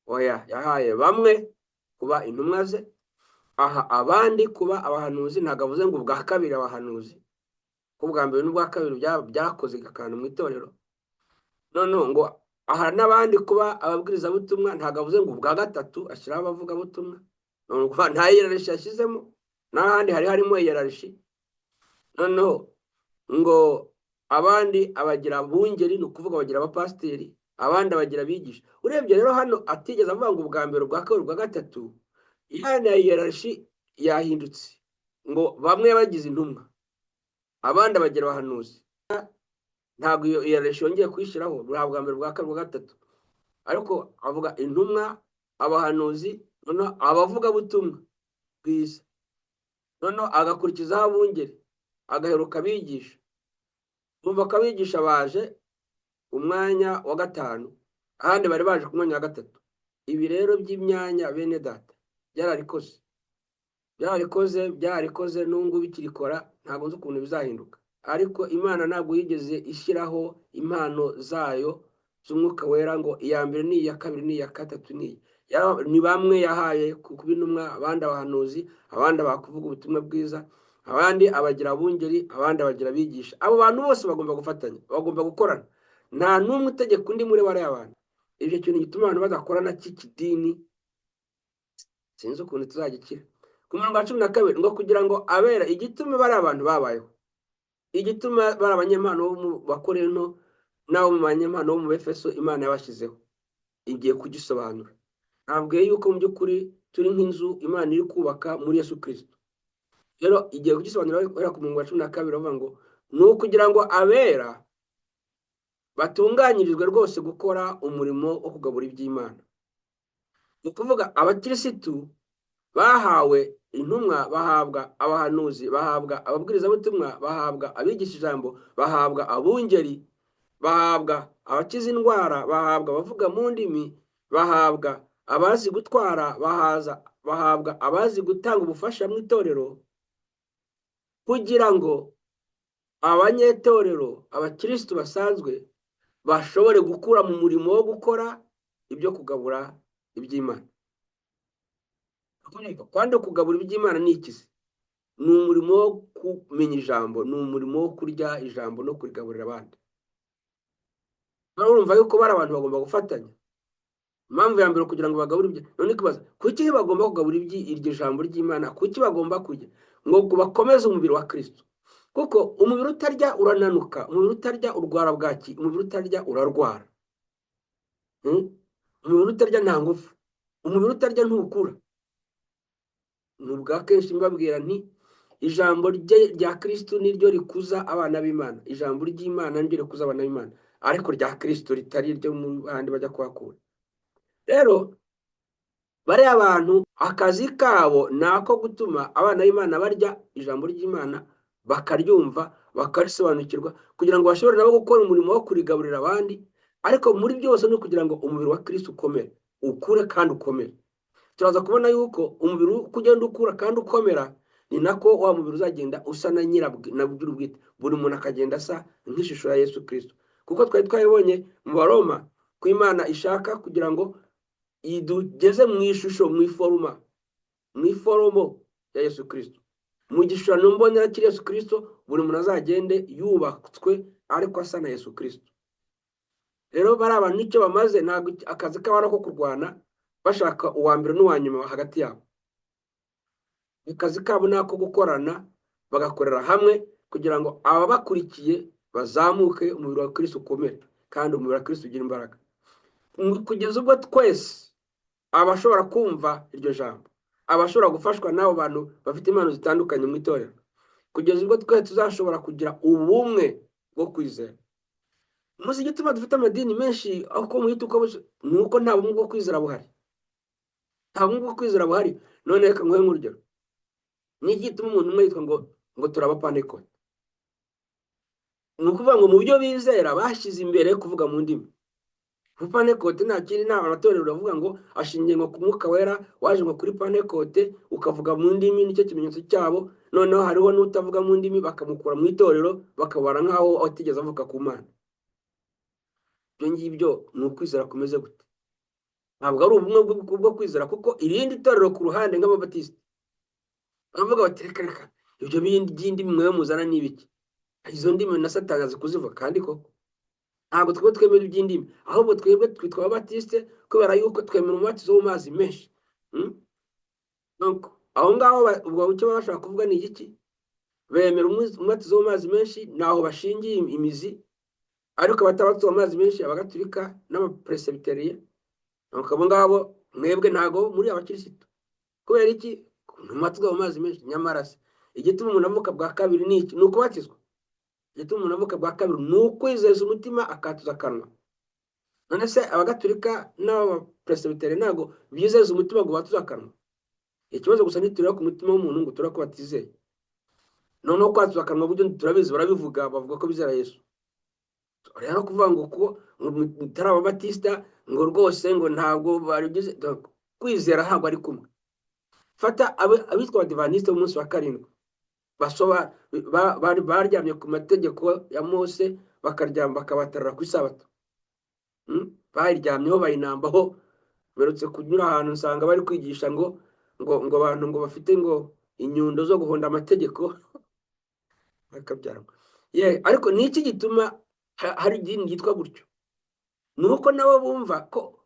Oya, yahaye bamwe kuba intumwa ze, aha abandi kuba abahanuzi. Ntabwo avuze ngo ubwa kabiri abahanuzi, ko ubwa mbere n'ubwa kabiri byakoze akantu mu itorero. Noneho ngo aha n'abandi kuba ababwirizabutumwa, ntabwo avuze ngo ubwa gatatu ashyiraho abavugabutumwa. Ni ukuvuga nta hiérarchie yashyizemo, n'ahandi hari harimo hiérarchie. Noneho ngo abandi abagira abungeri, ni ukuvuga abagira abapasiteri, abandi abagira abigisha. Urebye rero hano atigeze avuga ngo ubwa mbere, ubwa kabiri, ubwa gatatu, ya hiérarchie yahindutse, ngo bamwe bagize intumwa, abandi abagira abahanuzi. Ntabwo iyo hiérarchie yongeye kuyishyiraho, bwa mbere, ubwa kabiri, ubwa gatatu, ariko avuga intumwa, abahanuzi, noneho abavugabutumwa bwiza, noneho agakurikizaho abungeri, agaheruka abigisha. Bumva ko abigisha baje umwanya wa gatanu, ahandi bari baje ku mwanya wa gatatu. Ibi rero by'imyanya, bene data, byararikoze, byararikoze, byararikoze, n'ubu ngubu ikirikora. Ntabwo nzi ukuntu bizahinduka, ariko Imana ntabwo yigeze ishyiraho impano zayo z'Umwuka Wera ngo iya mbere ni iya kabiri, ni iya gatatu, ni iyi. Ni bamwe yahaye kuba intumwa, abandi abahanuzi, abandi abakuvuga ubutumwa bwiza, abandi abagira abungeri, abandi abagira abigisha. Abo bantu bose bagomba gufatanya, bagomba gukorana. Nta n'umwe utegeka undi muri bariya bantu. Ibyo kintu gituma abantu badakorana cy'ikidini, sinzi ukuntu tuzagikira. Ku murongo wa 12 ngo kugira ngo abera, igituma bariya abantu babayeho, igituma bari abanyempano bo mu Bakorinto n'abo mu banyempano bo mu Befeso, Imana yabashyizeho, igiye kugisobanura. Nabwiye yuko mu by'ukuri turi nk'inzu Imana iri kubaka muri Yesu Kirisito. Rero igiye kugisobanura guhera ku murongo wa 12, bavuga ngo ni ukugira ngo abera batunganyirizwe rwose gukora umurimo wo kugabura iby'Imana. Ni ukuvuga abakirisitu bahawe intumwa, bahabwa abahanuzi, bahabwa ababwirizabutumwa, bahabwa abigisha ijambo, bahabwa abungeri, bahabwa abakiza indwara, bahabwa abavuga mu ndimi, bahabwa abazi gutwara, bahabwa abazi gutanga ubufasha mu itorero, kugira ngo abanyetorero, abakirisitu basanzwe, bashobore gukura mu murimo wo gukora ibyo kugabura iby'Imana. Kandi kugabura iby'Imana ni iki se? Ni umurimo wo kumenya ijambo, ni umurimo wo kurya ijambo no kurigaburira abandi. Urumva yuko bari abantu bagomba gufatanya. Impamvu ya mbere, kugira ngo bagabure ibyo. None ikibazo, kuki bagomba kugabura iryo jambo ry'Imana? Kuki bagomba kujya ngo bakomeze umubiri wa Kristo? Kuko umubiri utarya urananuka, umubiri utarya urwara bwaki, umubiri utarya urarwara. Umubiri utarya nta ngufu, umubiri utarya ntukura. Ni ubwa kenshi mbabwira nti ijambo rya Kristo niryo rikuza abana b'Imana, ijambo ry'Imana niryo rikuza abana b'Imana, ariko rya Kristo, ritari iryo mu bandi bajya kuhakura. Rero bariya bantu akazi kabo ni ako gutuma abana b'Imana barya ijambo ry'Imana, bakaryumva, bakarisobanukirwa, kugira ngo bashobore nabo gukora umurimo wo kurigaburira abandi. Ariko muri byose ni ukugira ngo umubiri wa Kristo ukomere, ukure kandi ukomere. Turaza kubona yuko umubiri uko ugenda ukura kandi ukomera, ni nako wa mubiri uzagenda usa na nyir'ubwite, buri muntu akagenda asa nk'ishusho ya Yesu Kristo, kuko twari twabibonye mu Baroma ko Imana ishaka kugira ngo idugeze mu ishusho, mu iforuma, mu iforomo ya Yesu Kristo, mu gishushanyo mbonera kiri Yesu Kristo. Buri muntu azagende yubatswe ariko asa na Yesu Kristo. Rero bari abantu nicyo bamaze. Ntabwo akazi kabo ari ako kurwana bashaka uwa mbere n'uwa nyuma hagati yabo. Akazi kabo ni ako gukorana, bagakorera hamwe, kugira ngo ababakurikiye bazamuke, umubiri wa Kristo ukomere kandi umubiri wa Kristo ugire imbaraga, kugeza ubwo twese abashobora kumva iryo jambo, abashobora gufashwa n'abo bantu bafite impano zitandukanye mu itorero, kugeza ubwo twese tuzashobora kugira ubumwe bwo kwizera. Muzi igituma dufite amadini menshi aho muhita uko ni uko nta bumwe bwo kwizera buhari, nta bumwe bwo kwizera buhari. None reka nguhe nk'urugero: ni iki gituma umuntu umwe yitwa ngo turabapantekote? Ni ukuvuga ngo mu byo bizera bashyize imbere kuvuga mu ndimi. Pantekote nta kindi, nta amatorero uravuga ngo ashingiye ngo ku Mwuka Wera waje ngo kuri Pantekote, ukavuga mu ndimi, nicyo kimenyetso cyabo. Noneho hariho n'utavuga mu ndimi bakamukura mu itorero, bakabara nk'aho atigeze avuka ku Mana. Ibyo ngibyo ni ukwizera kumeze gute? Ntabwo ari ubumwe bwo kwizera, kuko irindi torero ku ruhande nk'Ababatisita baravuga bati: "Reka reka, ibyo bindi by'indimi mwe muzana ni ibiki? Izo ndimi na Satani azi kuzivuga." Kandi koko Ntabwo twebwe twemera iby'indimi, ahubwo twebwe twitwa Ababatisite kubera yuko twemera umubatizo wo mu mazi menshi. Donc, aho ngaho ubwo icyo baba bashaka kuvuga ni igiki? Bemera umubatizo wo mu mazi menshi, ntaho bashingiye imizi. Ariko abatabatizwa mu mazi menshi, Abagatulika n'Abaperesibiterien, donc abo ngabo mwebwe ntago muri abakirisitu. Kubera iki? Ntubatizwa mu mazi menshi. Nyamara se igituma umuntu avuka bwa kabiri ni iki? Ni ukubatizwa? Igituma umuntu avuka bwa kabiri ni ukwizeza umutima, akatuza akanwa. None se Abagatulika n'Abaperesibiterien ntabwo bizeza umutima ngo batuze akanwa? Ikibazo gusa, ntitureba ku mutima w'umuntu ngo turebe ko batizeye. Noneho kwatuza akanwa buryo turabizi, barabivuga, bavuga ko bizera Yesu. Rero kuvuga ngo ko mutari Ababatisita, ngo rwose ngo ntabwo babigize, kwizera ntabwo ari kumwe. Fata abitwa Abadivantisite b'umunsi wa karindwi, basoba bari baryamye ku mategeko ya Mose, bakaryama bakabatarara ku isabato. Bayiryamyeho, bayinambaho. Mperutse kunyura ahantu nsanga bari kwigisha ngo abantu ngo bafite ngo inyundo zo guhonda amategeko, bakabyara. Ye, ariko ni iki gituma hari idini ryitwa gutyo? Ni uko nabo bumva ko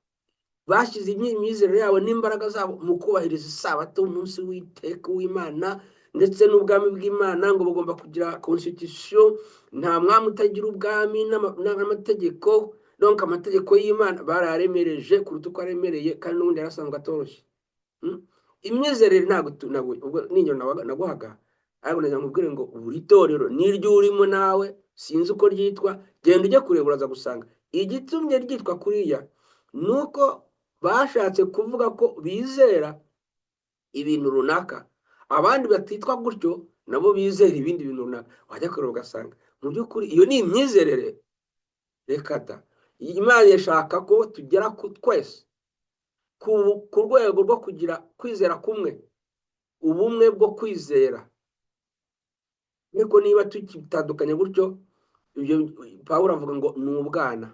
bashyize imyizerere yabo n'imbaraga zabo mu kubahiriza isabato, umunsi w'iteka w'Imana, ndetse n'ubwami bw'Imana ngo bugomba kugira constitution, nta mwami utagira ubwami n'amategeko. Donc amategeko y'Imana barayaremereje kuruta uko aremereye, kandi n'ubundi yarasanzwe atoroshye. Imyizerere ntabwo ubwo n'ingero naguhaga, ariko nagira ngo nkubwire ngo buri torero n'iryo urimo nawe, sinzi uko ryitwa, genda ujye kureba, uraza gusanga igitumye ryitwa kuriya ni uko bashatse kuvuga ko bizera ibintu runaka, abandi batitwa gutyo nabo bizera ibindi bintu runaka. Wajya kureba ugasanga mu by'ukuri iyo ni imyizerere. Reka da! Imana irashaka ko tugera ku twese ku rwego rwo kugira kwizera kumwe, ubumwe bwo kwizera. Ariko niba tukitandukanye gutyo, ibyo Pawulo avuga ngo ni ubwana.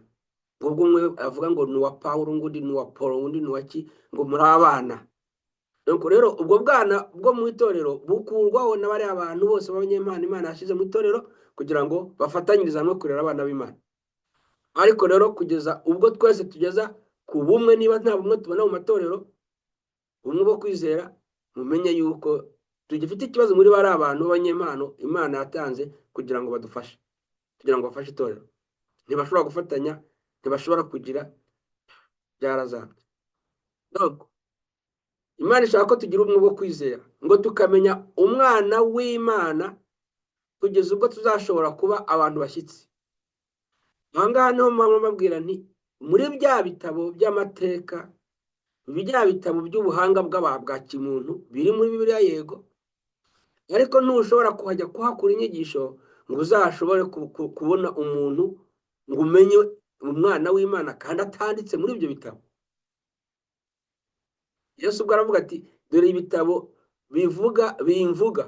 Ubwo umwe avuga ngo ni uwa Pawulo, ngo undi ni uwa Polo, undi ni uwa ki, ngo muri abana. Nuko rero ubwo bwana bwo mu itorero bukurwaho na bariya bantu bose b'abanyempano Imana yashyize mu itorero kugira ngo bafatanyirize hamwe kurera abana b'Imana. Ariko rero kugeza ubwo twese tugeza ku bumwe, niba nta bumwe tubona mu matorero, ubumwe bwo kwizera, mumenye yuko tugifite ikibazo muri bariya abantu b'abanyempano Imana yatanze kugira ngo badufashe, kugira ngo bafashe itorero. Ntibashobora gufatanya, ntibashobora kugira, byarazambye. Donc, Imana ishaka ko tugira ubumwe bwo kwizera, ngo tukamenya umwana w'Imana kugeza ubwo tuzashobora kuba abantu bashyitsi. Aha ngaha niho mpamvu mbabwira nti muri bya bitabo by'amateka, bya bitabo by'ubuhanga bwa kimuntu biri muri Bibiliya, yego, ariko ntushobora kuhajya kuhakura inyigisho ngo uzashobore kubona umuntu, ngo umenye umwana w'Imana kandi atanditse muri ibyo bitabo. Yesu ubwo aravuga ati: "Dore ibitabo bivuga bimvuga,"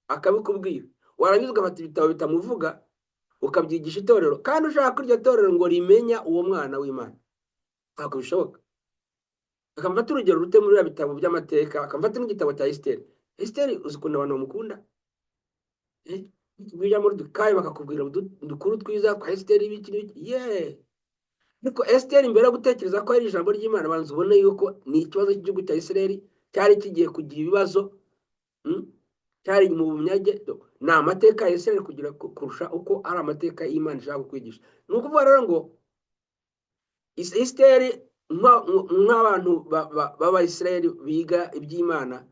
akabikubwira. Warangiza ugafata ibitabo bitamuvuga ukabyigisha itorero, kandi ushaka ko iryo torero ngo rimenya uwo mwana w'Imana. Ntabwo bishoboka. Akamufata urugero rute muri biriya bitabo by'amateka, akamufata n'igitabo cya Esiteri. Esiteri, uzi ukuntu abantu bamukunda? Bijya muri dukayi bakakubwira udukuru twiza kwa Esiteri, ibiki n'ibiki, yeee. Ariko Esiteri, mbere yo gutekereza ko ari ijambo ry'Imana, banza ubone yuko ni ikibazo cy'igihugu cya Isirayeli cyari kigiye kugira ibibazo, Cyari mu bunyage. Ni amateka ya Isirayeli kugira kurusha uko ari amateka y'Imana ishaka kukwigisha. Ni ukuvuga rero ngo Esiteri, nk'abantu b'Abayisirayeli biga iby'Imana,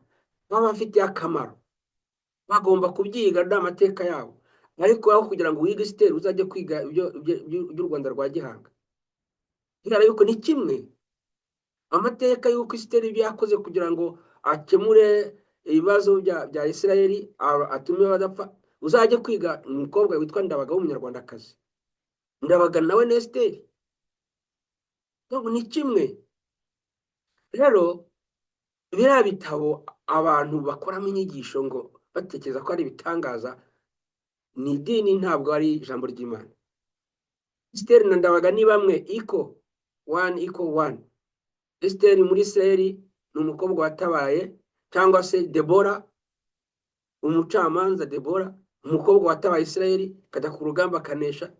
baba bafitiye akamaro, bagomba kubyiga, ni amateka yabo. Ariko aho kugira ngo wige Esiteri, uzajye kwiga iby'u Rwanda rwa Gihanga, kubera yuko ni kimwe. Amateka y'uko Esiteri ibyo yakoze kugira ngo akemure ibibazo bya Isirayeli, atume badapfa, uzajye kwiga umukobwa witwa Ndabaga w'Umunyarwandakazi. Ndabaga nawe ni Esiteri. Donc, ni kimwe. Rero biriya bitabo abantu bakoramo inyigisho ngo batekereza ko ari ibitangaza, ni idini, ntabwo ari ijambo ry'Imana. Esiteri na Ndabaga ni bamwe, iko one iko one. Esiteri muri Isirayeli ni umukobwa watabaye, cyangwa se Debora, umucamanza Debora, umukobwa watabaye Isirayeli akajya ku rugamba akanesha.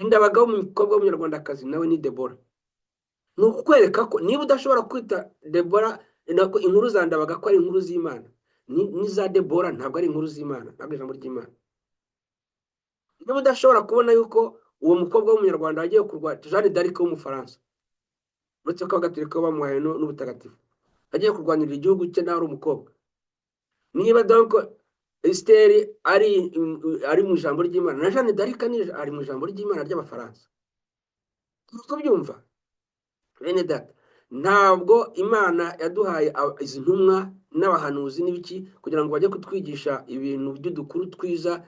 Ndabaga w'umukobwa w'Umunyarwandakazi nawe ni Debora. Ni ukukwereka ko niba udashobora kwita Debora, nako inkuru za Ndabaga ko ari inkuru z'Imana, n'iza Debora ntabwo ari inkuru z'Imana, ntabwo ijambo ry'Imana. Niba udashobora kubona yuko uwo mukobwa w'Umunyarwanda wagiye kurwanya Jeanne d'Arc w'Umufaransa, uretse ko Abagatolika bamuhaye n'ubutagatifu, agiye kurwanirira igihugu cye nawe ari umukobwa, niba donc Esiteri ari mu ijambo ry'Imana, na Jeanne d'Arc ari mu ijambo ry'Imana ry'Abafaransa. Turi kubyumva, bene data? Ntabwo Imana yaduhaye izi ntumwa n'abahanuzi n'ibiki kugira ngo bajye kutwigisha ibintu by'udukuru twiza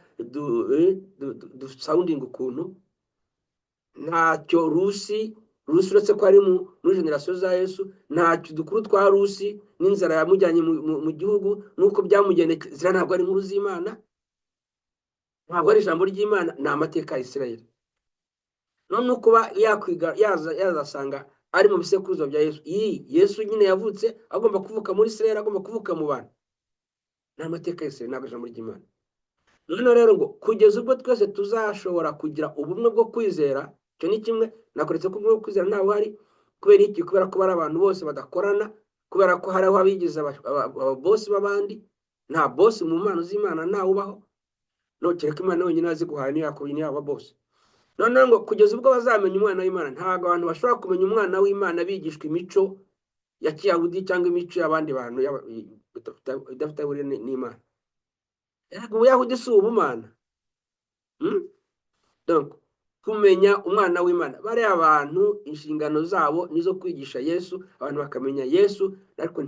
dusoundinga ukuntu. Ntacyo Rusi, uretse ko ari muri génération za Yesu, ntacyo udukuru twa Rusi n'inzara yamujyanye mu gihugu n'uko byamugendekeye, ziriya ntabwo ari inkuru z'Imana, ntabwo ari ijambo ry'Imana, ni amateka ya Isirayeli. None kuba yakwiga yaza yazasanga ari mu bisekuruza bya Yesu, iyi Yesu nyine yavutse agomba kuvuka muri Isirayeli, agomba kuvuka mu bantu, ni amateka ya Isirayeli, ntabwo ijambo ry'Imana. Noneho rero ngo kugeza ubwo twese tuzashobora kugira ubumwe bwo kwizera, icyo ni kimwe nakoretse ko ubumwe bwo kwizera ntawe uhari. Kubera iki? Kubera ko bari abantu bose badakorana, kubera ko hariho abigize ababoss b'abandi. Nta boss mu mpano z'Imana, ntawe ubaho, no kereka Imana wenyine yaziguhaye, niyo yakubye, niyo yaba boss. Noneho ngo kugeza ubwo bazamenya umwana w'Imana. Ntabwo abantu bashobora kumenya umwana w'Imana bigishwa imico ya kiyahudi cyangwa imico y'abandi bantu idafite aho ihuriye n'Imana. Erega ubuyahudi si ubumana. Donc kumenya umwana w'Imana, bariya abantu inshingano zabo nizo kwigisha Yesu, abantu bakamenya Yesu, ariko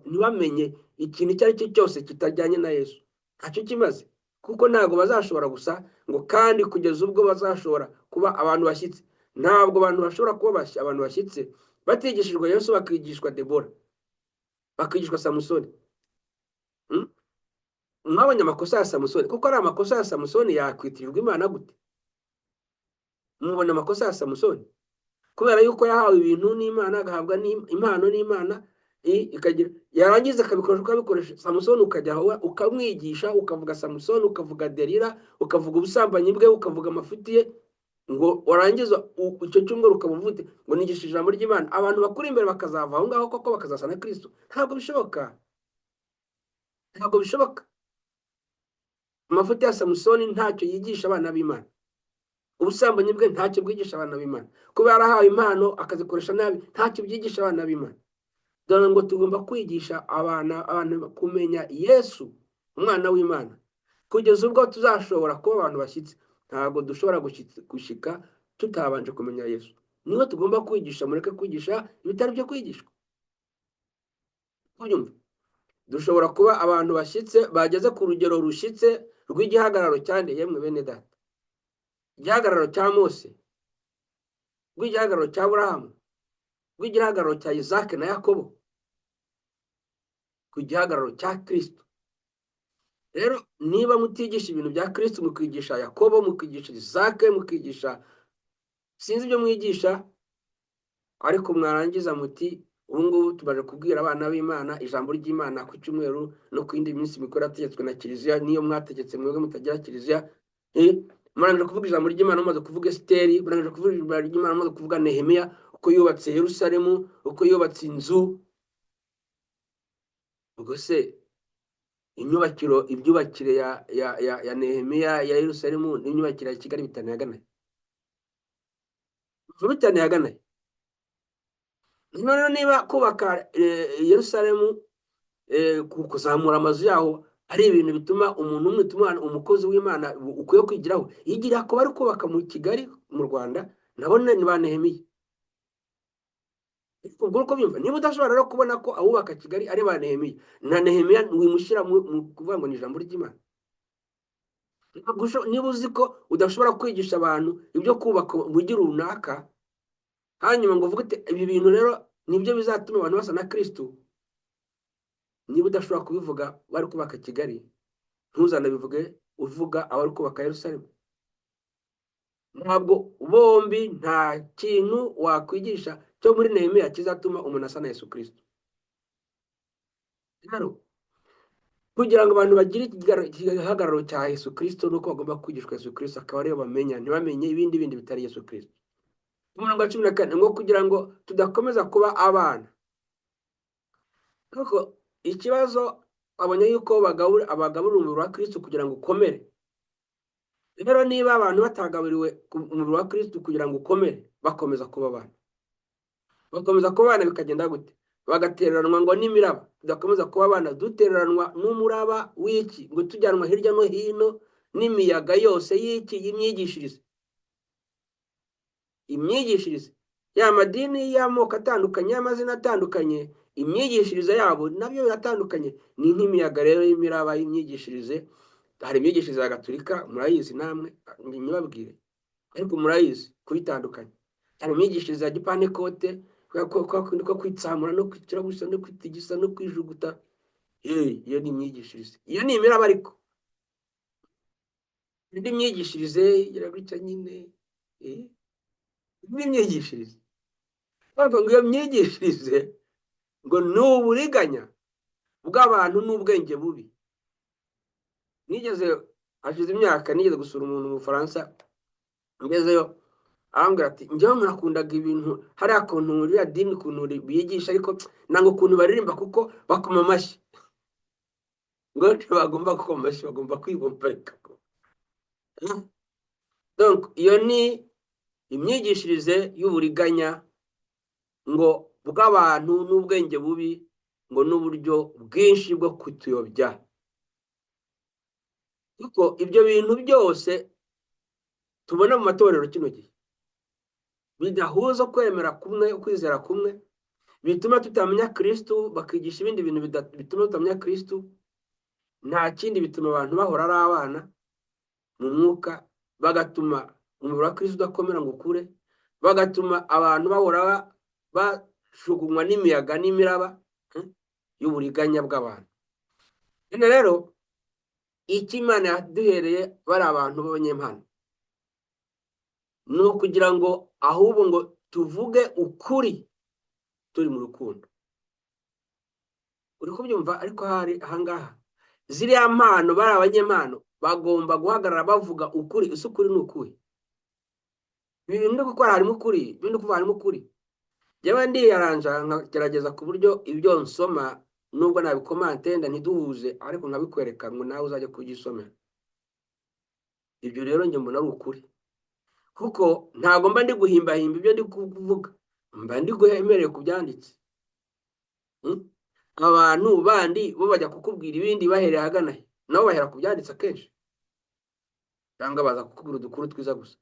ntibamenye ikintu icyo ari cyo cyose kitajyanye na Yesu, ntacyo kimaze, kuko ntabwo bazashobora gusa ngo kandi kugeza ubwo bazashobora kuba abantu bashyitse. Ntabwo abantu bashobora kuba abantu bashyitse batigishijwe Yesu, bakigishwa Debora, bakigishwa Samusoni. Mwabonye amakosa ya Samusoni? Kuko ari amakosa ya Samusoni yakwitirirwa Imana gute? Mubona amakosa ya Samusoni, kubera yuko yahawe ibintu n'Imana, agahabwa impano n'Imana, ikagira yarangiza akabikoresha uko abikoresha. Samusoni ukajya aho ukamwigisha, ukavuga Samusoni, ukavuga Delila, ukavuga ubusambanyi bwe, ukavuga amafuti ye, ngo warangiza icyo cyumweru ukaba uvuze ngo nigisha ijambo ry'Imana, abantu bakuri imbere bakazava aho ngaho koko bakazasa na Kristo. Ntabwo bishoboka, ntabwo bishoboka. Amafuti ya Samusoni ntacyo yigisha abana b'Imana, ubusambanyi bwe ntacyo bwigisha abana b'Imana, kuba yarahawe impano akazikoresha nabi ntacyo byigisha abana b'Imana. Dore ngo tugomba kwigisha abana, abantu kumenya Yesu umwana w'Imana, kugeza ubwo tuzashobora kuba abantu bashyitse. Ntabwo dushobora gushyika tutabanje kumenya Yesu. Niwe tugomba kwigisha, mureke kwigisha ibitari byo kwigishwa. Kubyumva, dushobora kuba abantu bashyitse bageze ku rugero rushyitse rw'igihagararo cyane. Yemwe bene data, igihagararo cya Mose, rw'igihagararo cya Aburahamu, rw'igihagararo cya Isaac na Yakobo, ku gihagararo cya Kristo. Rero niba mutigisha ibintu bya Kristo, mukigisha Yakobo, mukigisha Isaac, mukigisha sinzi ibyo mwigisha, ariko mwarangiza muti ubu ngubu tumaze kubwira abana b'Imana ijambo ry'Imana ku cyumweru no ku yindi minsi mikuru yategetswe na kiliziya, niyo mwategetse mwebwe mutagira kiliziya. Murangije kuvuga ijambo ry'Imana mumaze kuvuga Esiteri, murangije kuvuga ijambo ry'Imana mumaze kuvuga Nehemiya, uko yubatse Yerusalemu, uko yubatse inzu. Ubwo se inyubakiro, ibyubakire ya Nehemiya ya Yerusalemu n'imyubakire ya Kigali bitaniye ahagana he? Bitaniye ahagana he? Noneho niba kubaka Yerusalemu, kuzamura amazu yaho ari ibintu bituma umuntu umwe, bituma umukozi w'Imana ukwiye kwigiraho, yigira kuba ari kubaka mu Kigali mu Rwanda, nabo ni ba Nehemiya. Ubwo uko byumva, niba udashobora rero kubona ko abubaka Kigali ari ba Nehemiya, na Nehemiya wimushyira mu kuvuga ngo ni ijambo ry'Imana. Niba uzi ko udashobora kwigisha abantu ibyo kubaka umujyi runaka, hanyuma ngo uvuge uti ibi bintu rero nibyo bizatuma abantu basa na Kristo, niba udashobora kubivuga bari kubaka Kigali, ntuzanabivuge uvuga abari kubaka Yerusalemu. Ntabwo bombi, nta kintu wakwigisha cyo muri Nehemiya kizatuma umuntu asa na Yesu Kristo. Rero Kugira ngo abantu bagire igihagararo cya Yesu Kirisito, nuko bagomba kwigishwa Yesu Kirisito, akaba ariyo bamenya, ntibamenye ibindi bindi bitari Yesu Kirisito. Umurongo wa 14 ngo kugira ngo tudakomeza kuba abana. Kuko ikibazo abonye yuko abagaburira umubiri wa Kirisito kugira ngo ukomere. Rero niba abantu batagaburiwe umubiri wa Kirisito kugira ngo ukomere, bakomeza kuba abana. Bakomeza kuba abana, bikagenda gute? Bagatereranwa ngo n'imiraba. Tudakomeza kuba abana dutereranwa n'umuraba w'iki? Ngo tujyanwa hirya no hino n'imiyaga yose y'iki? Y'imyigishirize. Imyigishirize ya madini y'amoko atandukanye, y'amazina atandukanye, imyigishirize yabo nabyo biratandukanye. Ni nk'imiyaga rero y'imiraba y'imyigishirize. Hari imyigishirize ya Gatolika, murayizi namwe, ntibabwire ariko murayizi kuyitandukanya. Hari imyigishirize ya Gipantekote, ko kwitsamura no kwicara gusa no kwitigisa no kwijuguta. Iyo ni imyigishirize, iyo ni imiraba. Ariko indi myigishirize igira gutya nyine, indi myigishirize ngo iyo myigishirize ngo ni uburiganya bw'abantu n'ubwenge bubi. Nigeze, hashize imyaka, nigeze gusura umuntu mu Bufaransa. Ngezeyo arambwira ati: "Njyewe nakundaga ibintu hariya kuntu ririya dini ukuntu bigisha, ariko nanga ukuntu baririmba kuko bakoma amashyi." Ngo ntibagomba gukoma amashyi, bagomba kwibombarika. Donc iyo ni imyigishirize y'uburiganya ngo bw'abantu n'ubwenge bubi, ngo n'uburyo bwinshi bwo kutuyobya. Kuko ibyo bintu byose tubona mu matorero kino gihe bidahuza kwemera kumwe, kwizera kumwe, bituma tutamenya Kirisitu, bakigisha ibindi bintu bituma tutamenya Kirisitu, nta kindi, bituma abantu bahora ari abana mu mwuka, bagatuma umubiri wa Kirisitu udakomera ngo ukure, bagatuma abantu bahora bashugunywa n'imiyaga n'imiraba y'uburiganya bw'abantu. None rero icyo Imana yaduhereye bari abantu b'abanyempano ni ukugira ngo ahubwo ngo tuvuge ukuri turi mu rukundo. Uri kubyumva? Ariko hari ahangaha ziriya mpano, bari abanyempano bagomba guhagarara bavuga ukuri. Ese ukuri ni ukuhe? Ibi bintu ndi gukora harimo ukuri, ibyo ndi kuvuga harimo ukuri. Njyewe ndiyaranja nkagerageza ku buryo ibyo nsoma, nubwo nabikomante nda ntiduhuze, ariko nkabikwereka ngo nawe uzajya kubyisomera. Ibyo rero njye mbona ari ukuri, kuko ntabwo mba ndi guhimbahimba ibyo ndi kuvuga, mba ndi guhemereye ku byanditse. Abantu bandi bo bajya kukubwira ibindi bahereye ahagana he? Nabo bahera ku byanditse akenshi, cyangwa baza kukubwira udukuru twiza gusa.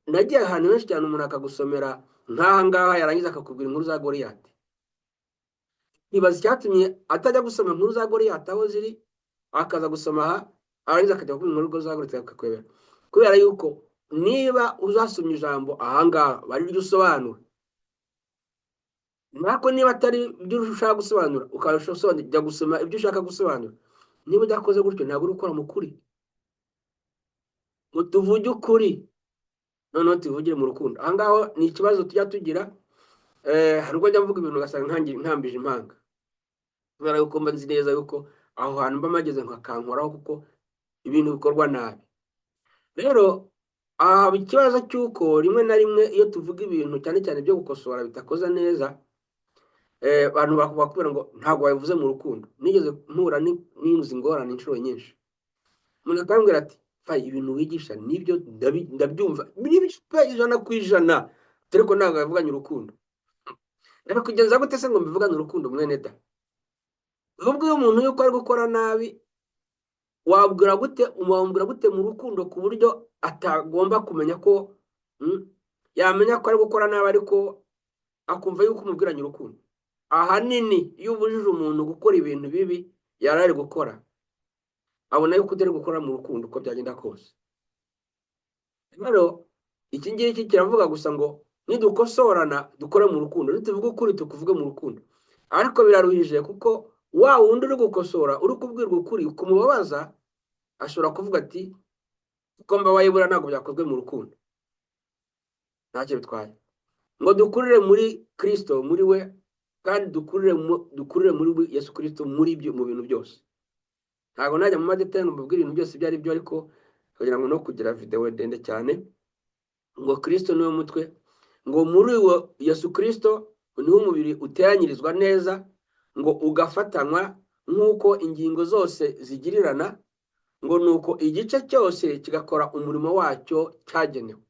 Nagiye ahantu henshi cyane, umuntu akagusomera nk'aha ngaha, yarangiza akakubwira inkuru za Goliyati. Nkibaza icyatumye atajya gusoma inkuru za Goliyati aho ziri, akaza gusoma aha, arangiza akajya kuvuga inkuru za Goliyati, akakwebera. Kubera yuko niba uzasomye ijambo aha ngaha, bari ryo usobanura nako, niba atari ibyo ushaka gusobanura, ukabasha gusobanura, jya gusoma ibyo ushaka gusobanura. Niba udakoze gutyo, ntabwo uri gukora mu kuri. Ngo tuvuge ukuri, noneho tuvugire mu rukundo. Aha ngaho ni ikibazo tujya tugira. Hari ubwo njya mvuga ibintu ugasanga nkambije impanga, kubera yuko mba nzi neza yuko aho hantu mba mageze nkakankoraho, kuko ibintu bikorwa nabi. Rero aha haba ikibazo cy'uko rimwe na rimwe iyo tuvuga ibintu, cyane cyane byo gukosora bitakoze neza, abantu bakubwira ngo ntabwo wabivuze mu rukundo. Nigeze mpura n'izi ngorane inshuro nyinshi, umuntu akambwira ati: "Fayi, ibintu wigisha nibyo, ndabyumva nibyo pe, 100%, ariko ntabwo wabivuganye urukundo." Reka kugenza gute se ngo mbivugane urukundo, mwene da? Ubwo iyo umuntu yuko ari gukora nabi, wabwira gute mu rukundo ku buryo atagomba kumenya ko, yamenya ko ari gukora nabi, ariko akumva yuko umubwiranye urukundo? Ahanini iyo ubujije umuntu gukora ibintu bibi yari ari gukora, abona yuko utari gukora mu rukundo uko byagenda kose. Rero iki ngiki kiravuga gusa ngo nidukosorana dukore mu rukundo, nituvuga ukuri tukuvuge mu rukundo. Ariko biraruhije, kuko wa wundi uri gukosora, uri kubwirwa ukuri kumubabaza, ashobora kuvuga ati: "Kuko mbabaye, buriya ntabwo byakozwe mu rukundo." Ntacyo bitwaye. Ngo dukurire muri Kristo, muri we, kandi dukurire muri Yesu Kristo muri byo, mu bintu byose. Ntabwo najya mu ma détails ngo mbabwire ibintu byose ibyo ari byo, ariko kugira ngo no kugira videwo ndende cyane. Ngo Kirisito niwe mutwe, ngo muri uwo Yesu Kirisito niho umubiri uteranyirizwa neza, ngo ugafatanywa nk'uko ingingo zose zigirirana, ngo nuko igice cyose kigakora umurimo wacyo cyagenewe.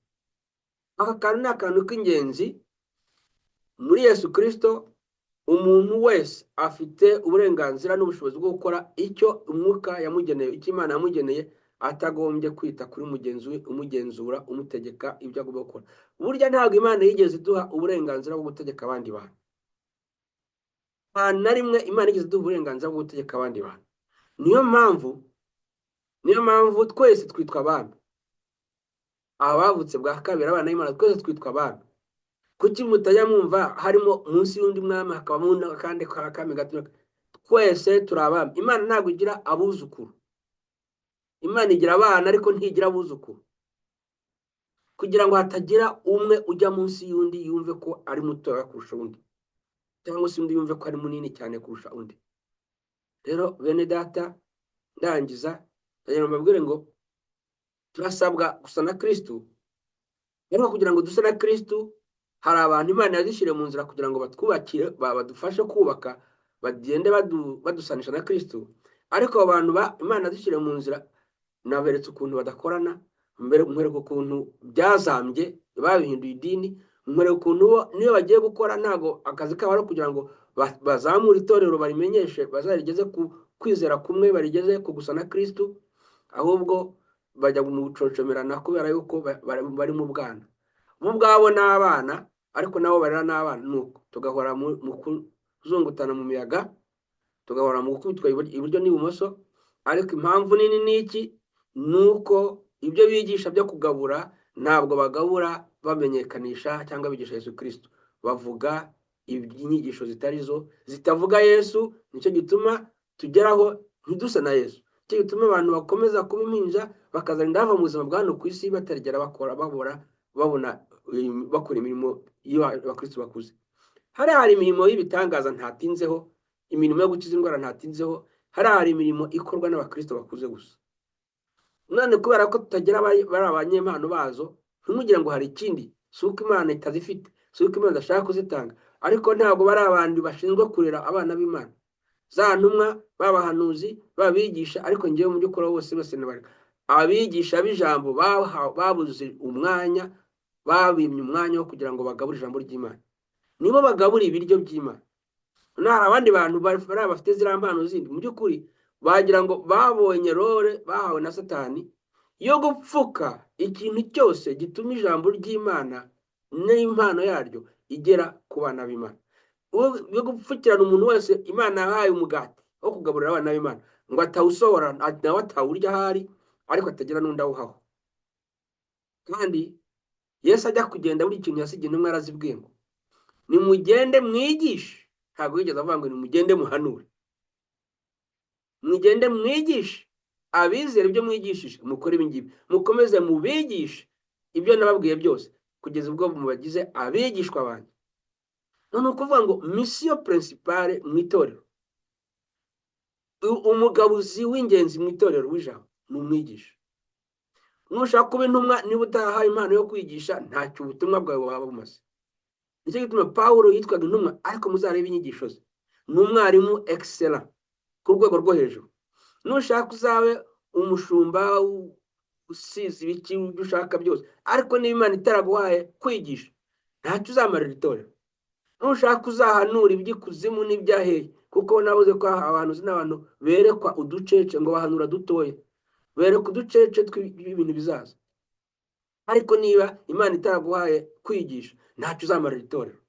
Aka kantu ni akantu k'ingenzi. Muri Yesu Kirisito umuntu wese afite uburenganzira n'ubushobozi bwo gukora icyo umwuka yamugeneye, icyo Imana yamugeneye, atagombye kwita kuri mugenzi we umugenzura, umutegeka ibyo agomba gukora. Burya ntabwo Imana yigeze iduha uburenganzira bwo gutegeka abandi bantu. Nta na rimwe Imana yigeze iduha uburenganzira bwo gutegeka abandi bantu. Niyo mpamvu twese twitwa abami. Abavutse bwa kabiri, abana b'Imana, twese twitwa abami. Kuki mutajya mwumva harimo munsi y'undi mwami hakabamo akandi kami gato? Twese turi abami. Imana ntabwo igira abuzukuru. Imana igira abana, ariko ntigira abuzukuru, kugira ngo hatagira umwe ujya munsi y'undi yumve ko ari mutoya kurusha undi, cyangwa se undi yumve ko ari munini cyane kurusha undi. Rero bene data, ndangiza, ndagira ngo mbabwire ngo turasabwa gusa na Kirisitu. Ariko kugira ngo duse na Kirisitu, hari abantu Imana yazishyiriye mu nzira kugira ngo batwubakire, badufashe kubaka, bagende badusanisha na Kirisitu. Ariko abo bantu Imana yazishyiriye mu nzira, naberetse ukuntu badakorana mbere, nkwereka ukuntu byazambye, babihinduye idini, nkwereka ukuntu bo niyo bagiye gukora ntabwo akazi kabo ari ukugira ngo bazamure itorero, barimenyeshe, bazarigeze ku kwizera kumwe, barigeze ku gusa na Kirisitu. Ahubwo bajya mu gucocomerana kubera yuko bari mu bwana. Bo ubwabo ni abana, ariko nabo barera n'abana. Nuko tugahora mu kuzungutana mu miyaga, tugahora mu gukubitwa iburyo n'ibumoso. Ariko impamvu nini ni iki? Ni uko ibyo bigisha byo kugabura, ntabwo bagabura bamenyekanisha cyangwa bigisha Yesu Kirisito. Bavuga inyigisho zitari zo, zitavuga Yesu. Nicyo gituma tugeraho ntiduse na Yesu. Nicyo gituma abantu bakomeza kuba impinja, bakazarinda bava mu buzima bwa hano ku isi batarigera bakora, babora, babona, bakora imirimo y'abakristo bakuze. Hari imirimo y'ibitangaza ntatinzeho, imirimo yo gukiza indwara ntatinzeho. Hari imirimo ikorwa n'abakristo bakuze gusa. None kubera ko tutagira bari abanyempano bazo, ntimugire ngo hari ikindi. Si uko Imana itazifite, si uko Imana idashaka kuzitanga, ariko ntabwo bari abantu bashinzwe kurera abana b'Imana. Za ntumwa, b'abahanuzi, babigisha, ariko ngewe mu by'ukuri bose bose nabareka. Abigisha b'ijambo babuze umwanya, babimye umwanya wo kugira ngo bagabure ijambo ry'Imana. Nibo bagabura ibiryo by'Imana. None hari abandi bantu bari bafite ziriya mpano zindi. Mu by'ukuri bagira ngo babonye role bahawe na Satani yo gupfuka ikintu cyose gituma ijambo ry'Imana n'impano yaryo igera ku bana b'Imana, yo gupfukirana umuntu wese Imana yahaye umugati wo kugaburira abana b'Imana, ngo atawusohora, nawe atawurya ahari, ariko atagira n'undi awuhaho. Kandi Yesu ajya kugenda, buri kintu yasigiye intumwa yarazibwiye ngo nimugende mwigishe. Ntabwo yigeze avuga ngo nimugende muhanure. Mugende mwigishe abizera ibyo mwigishije, mukore ibi ngibi, mukomeze mubigishe ibyo nababwiye byose, kugeza ubwo mubagize abigishwa banjye. None ukuvuga ngo mission principale mu itorero, umugabuzi w'ingenzi mu itorero w'ijambo ni umwigisha. Nushaka kuba intumwa, niba utahaye impano yo kwigisha, ntacyo ubutumwa bwawe waba bumaze. Nicyo gituma Pawulo yitwaga intumwa, ariko muzarebe inyigisho ze, ni umwarimu excellent ku rwego rwo hejuru. Nushaka uzabe umushumba, usize ibiki, ibyo ushaka byose, ariko niba Imana itaraguhaye kwigisha, ntacyo uzamarira itorero. Nushaka uzahanura iby'ikuzimu n'ibyaheye, kuko nabuze ko abahanuzi n'abantu berekwa uducece, ngo bahanura dutoya, berekwa uducece tw'ibintu bizaza, ariko niba Imana itaraguhaye kwigisha, ntacyo uzamarira itorero.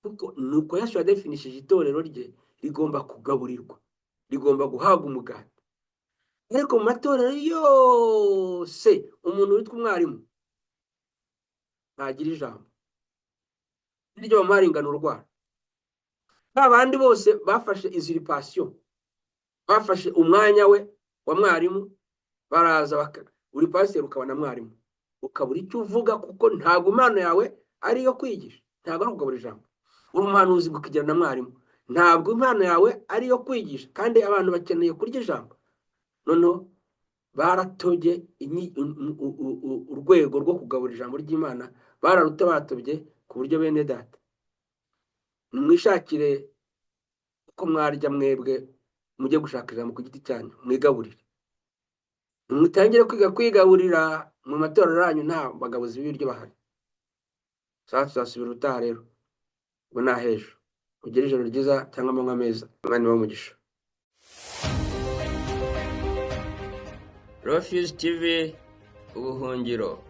Kuko nuko Yesu yadefinishije itorero rye: rigomba kugaburirwa, rigomba guhabwa umugati. Ariko mu matorero yose umuntu witwa umwarimu ntagira ijambo n'iryo bamuha ringana urwara. Ba bandi bose bafashe usurpation, bafashe umwanya we wa mwarimu, baraza uri pasiteri ukaba na mwarimu, ukabura icyo uvuga, kuko ntabwo impano yawe ari iyo kwigisha, ntabwo ari ukugabura ijambo. Uri umuhanuzi ukigira na mwarimu. Ntabwo impano yawe ari iyo kwigisha, kandi abantu bakeneye kurya ijambo. Noneho baratobye urwego rwo kugabura ijambo ry'Imana, bararutobatobye ku buryo bene data nimwishakire uko mwarya mwebwe, mujye gushaka ijambo ku giti cyanyu mwigaburire. Mutangire kwiga kwigaburira mu matorero yanyu, nta bagabuzi b'ibiryo bahari. Sasa tuzasubira ubutaha rero, ubwo ni ahejo. Ugire ijoro ryiza cyangwa amanywa meza. Imana ibahe umugisha. Refuge TV, ubuhungiro.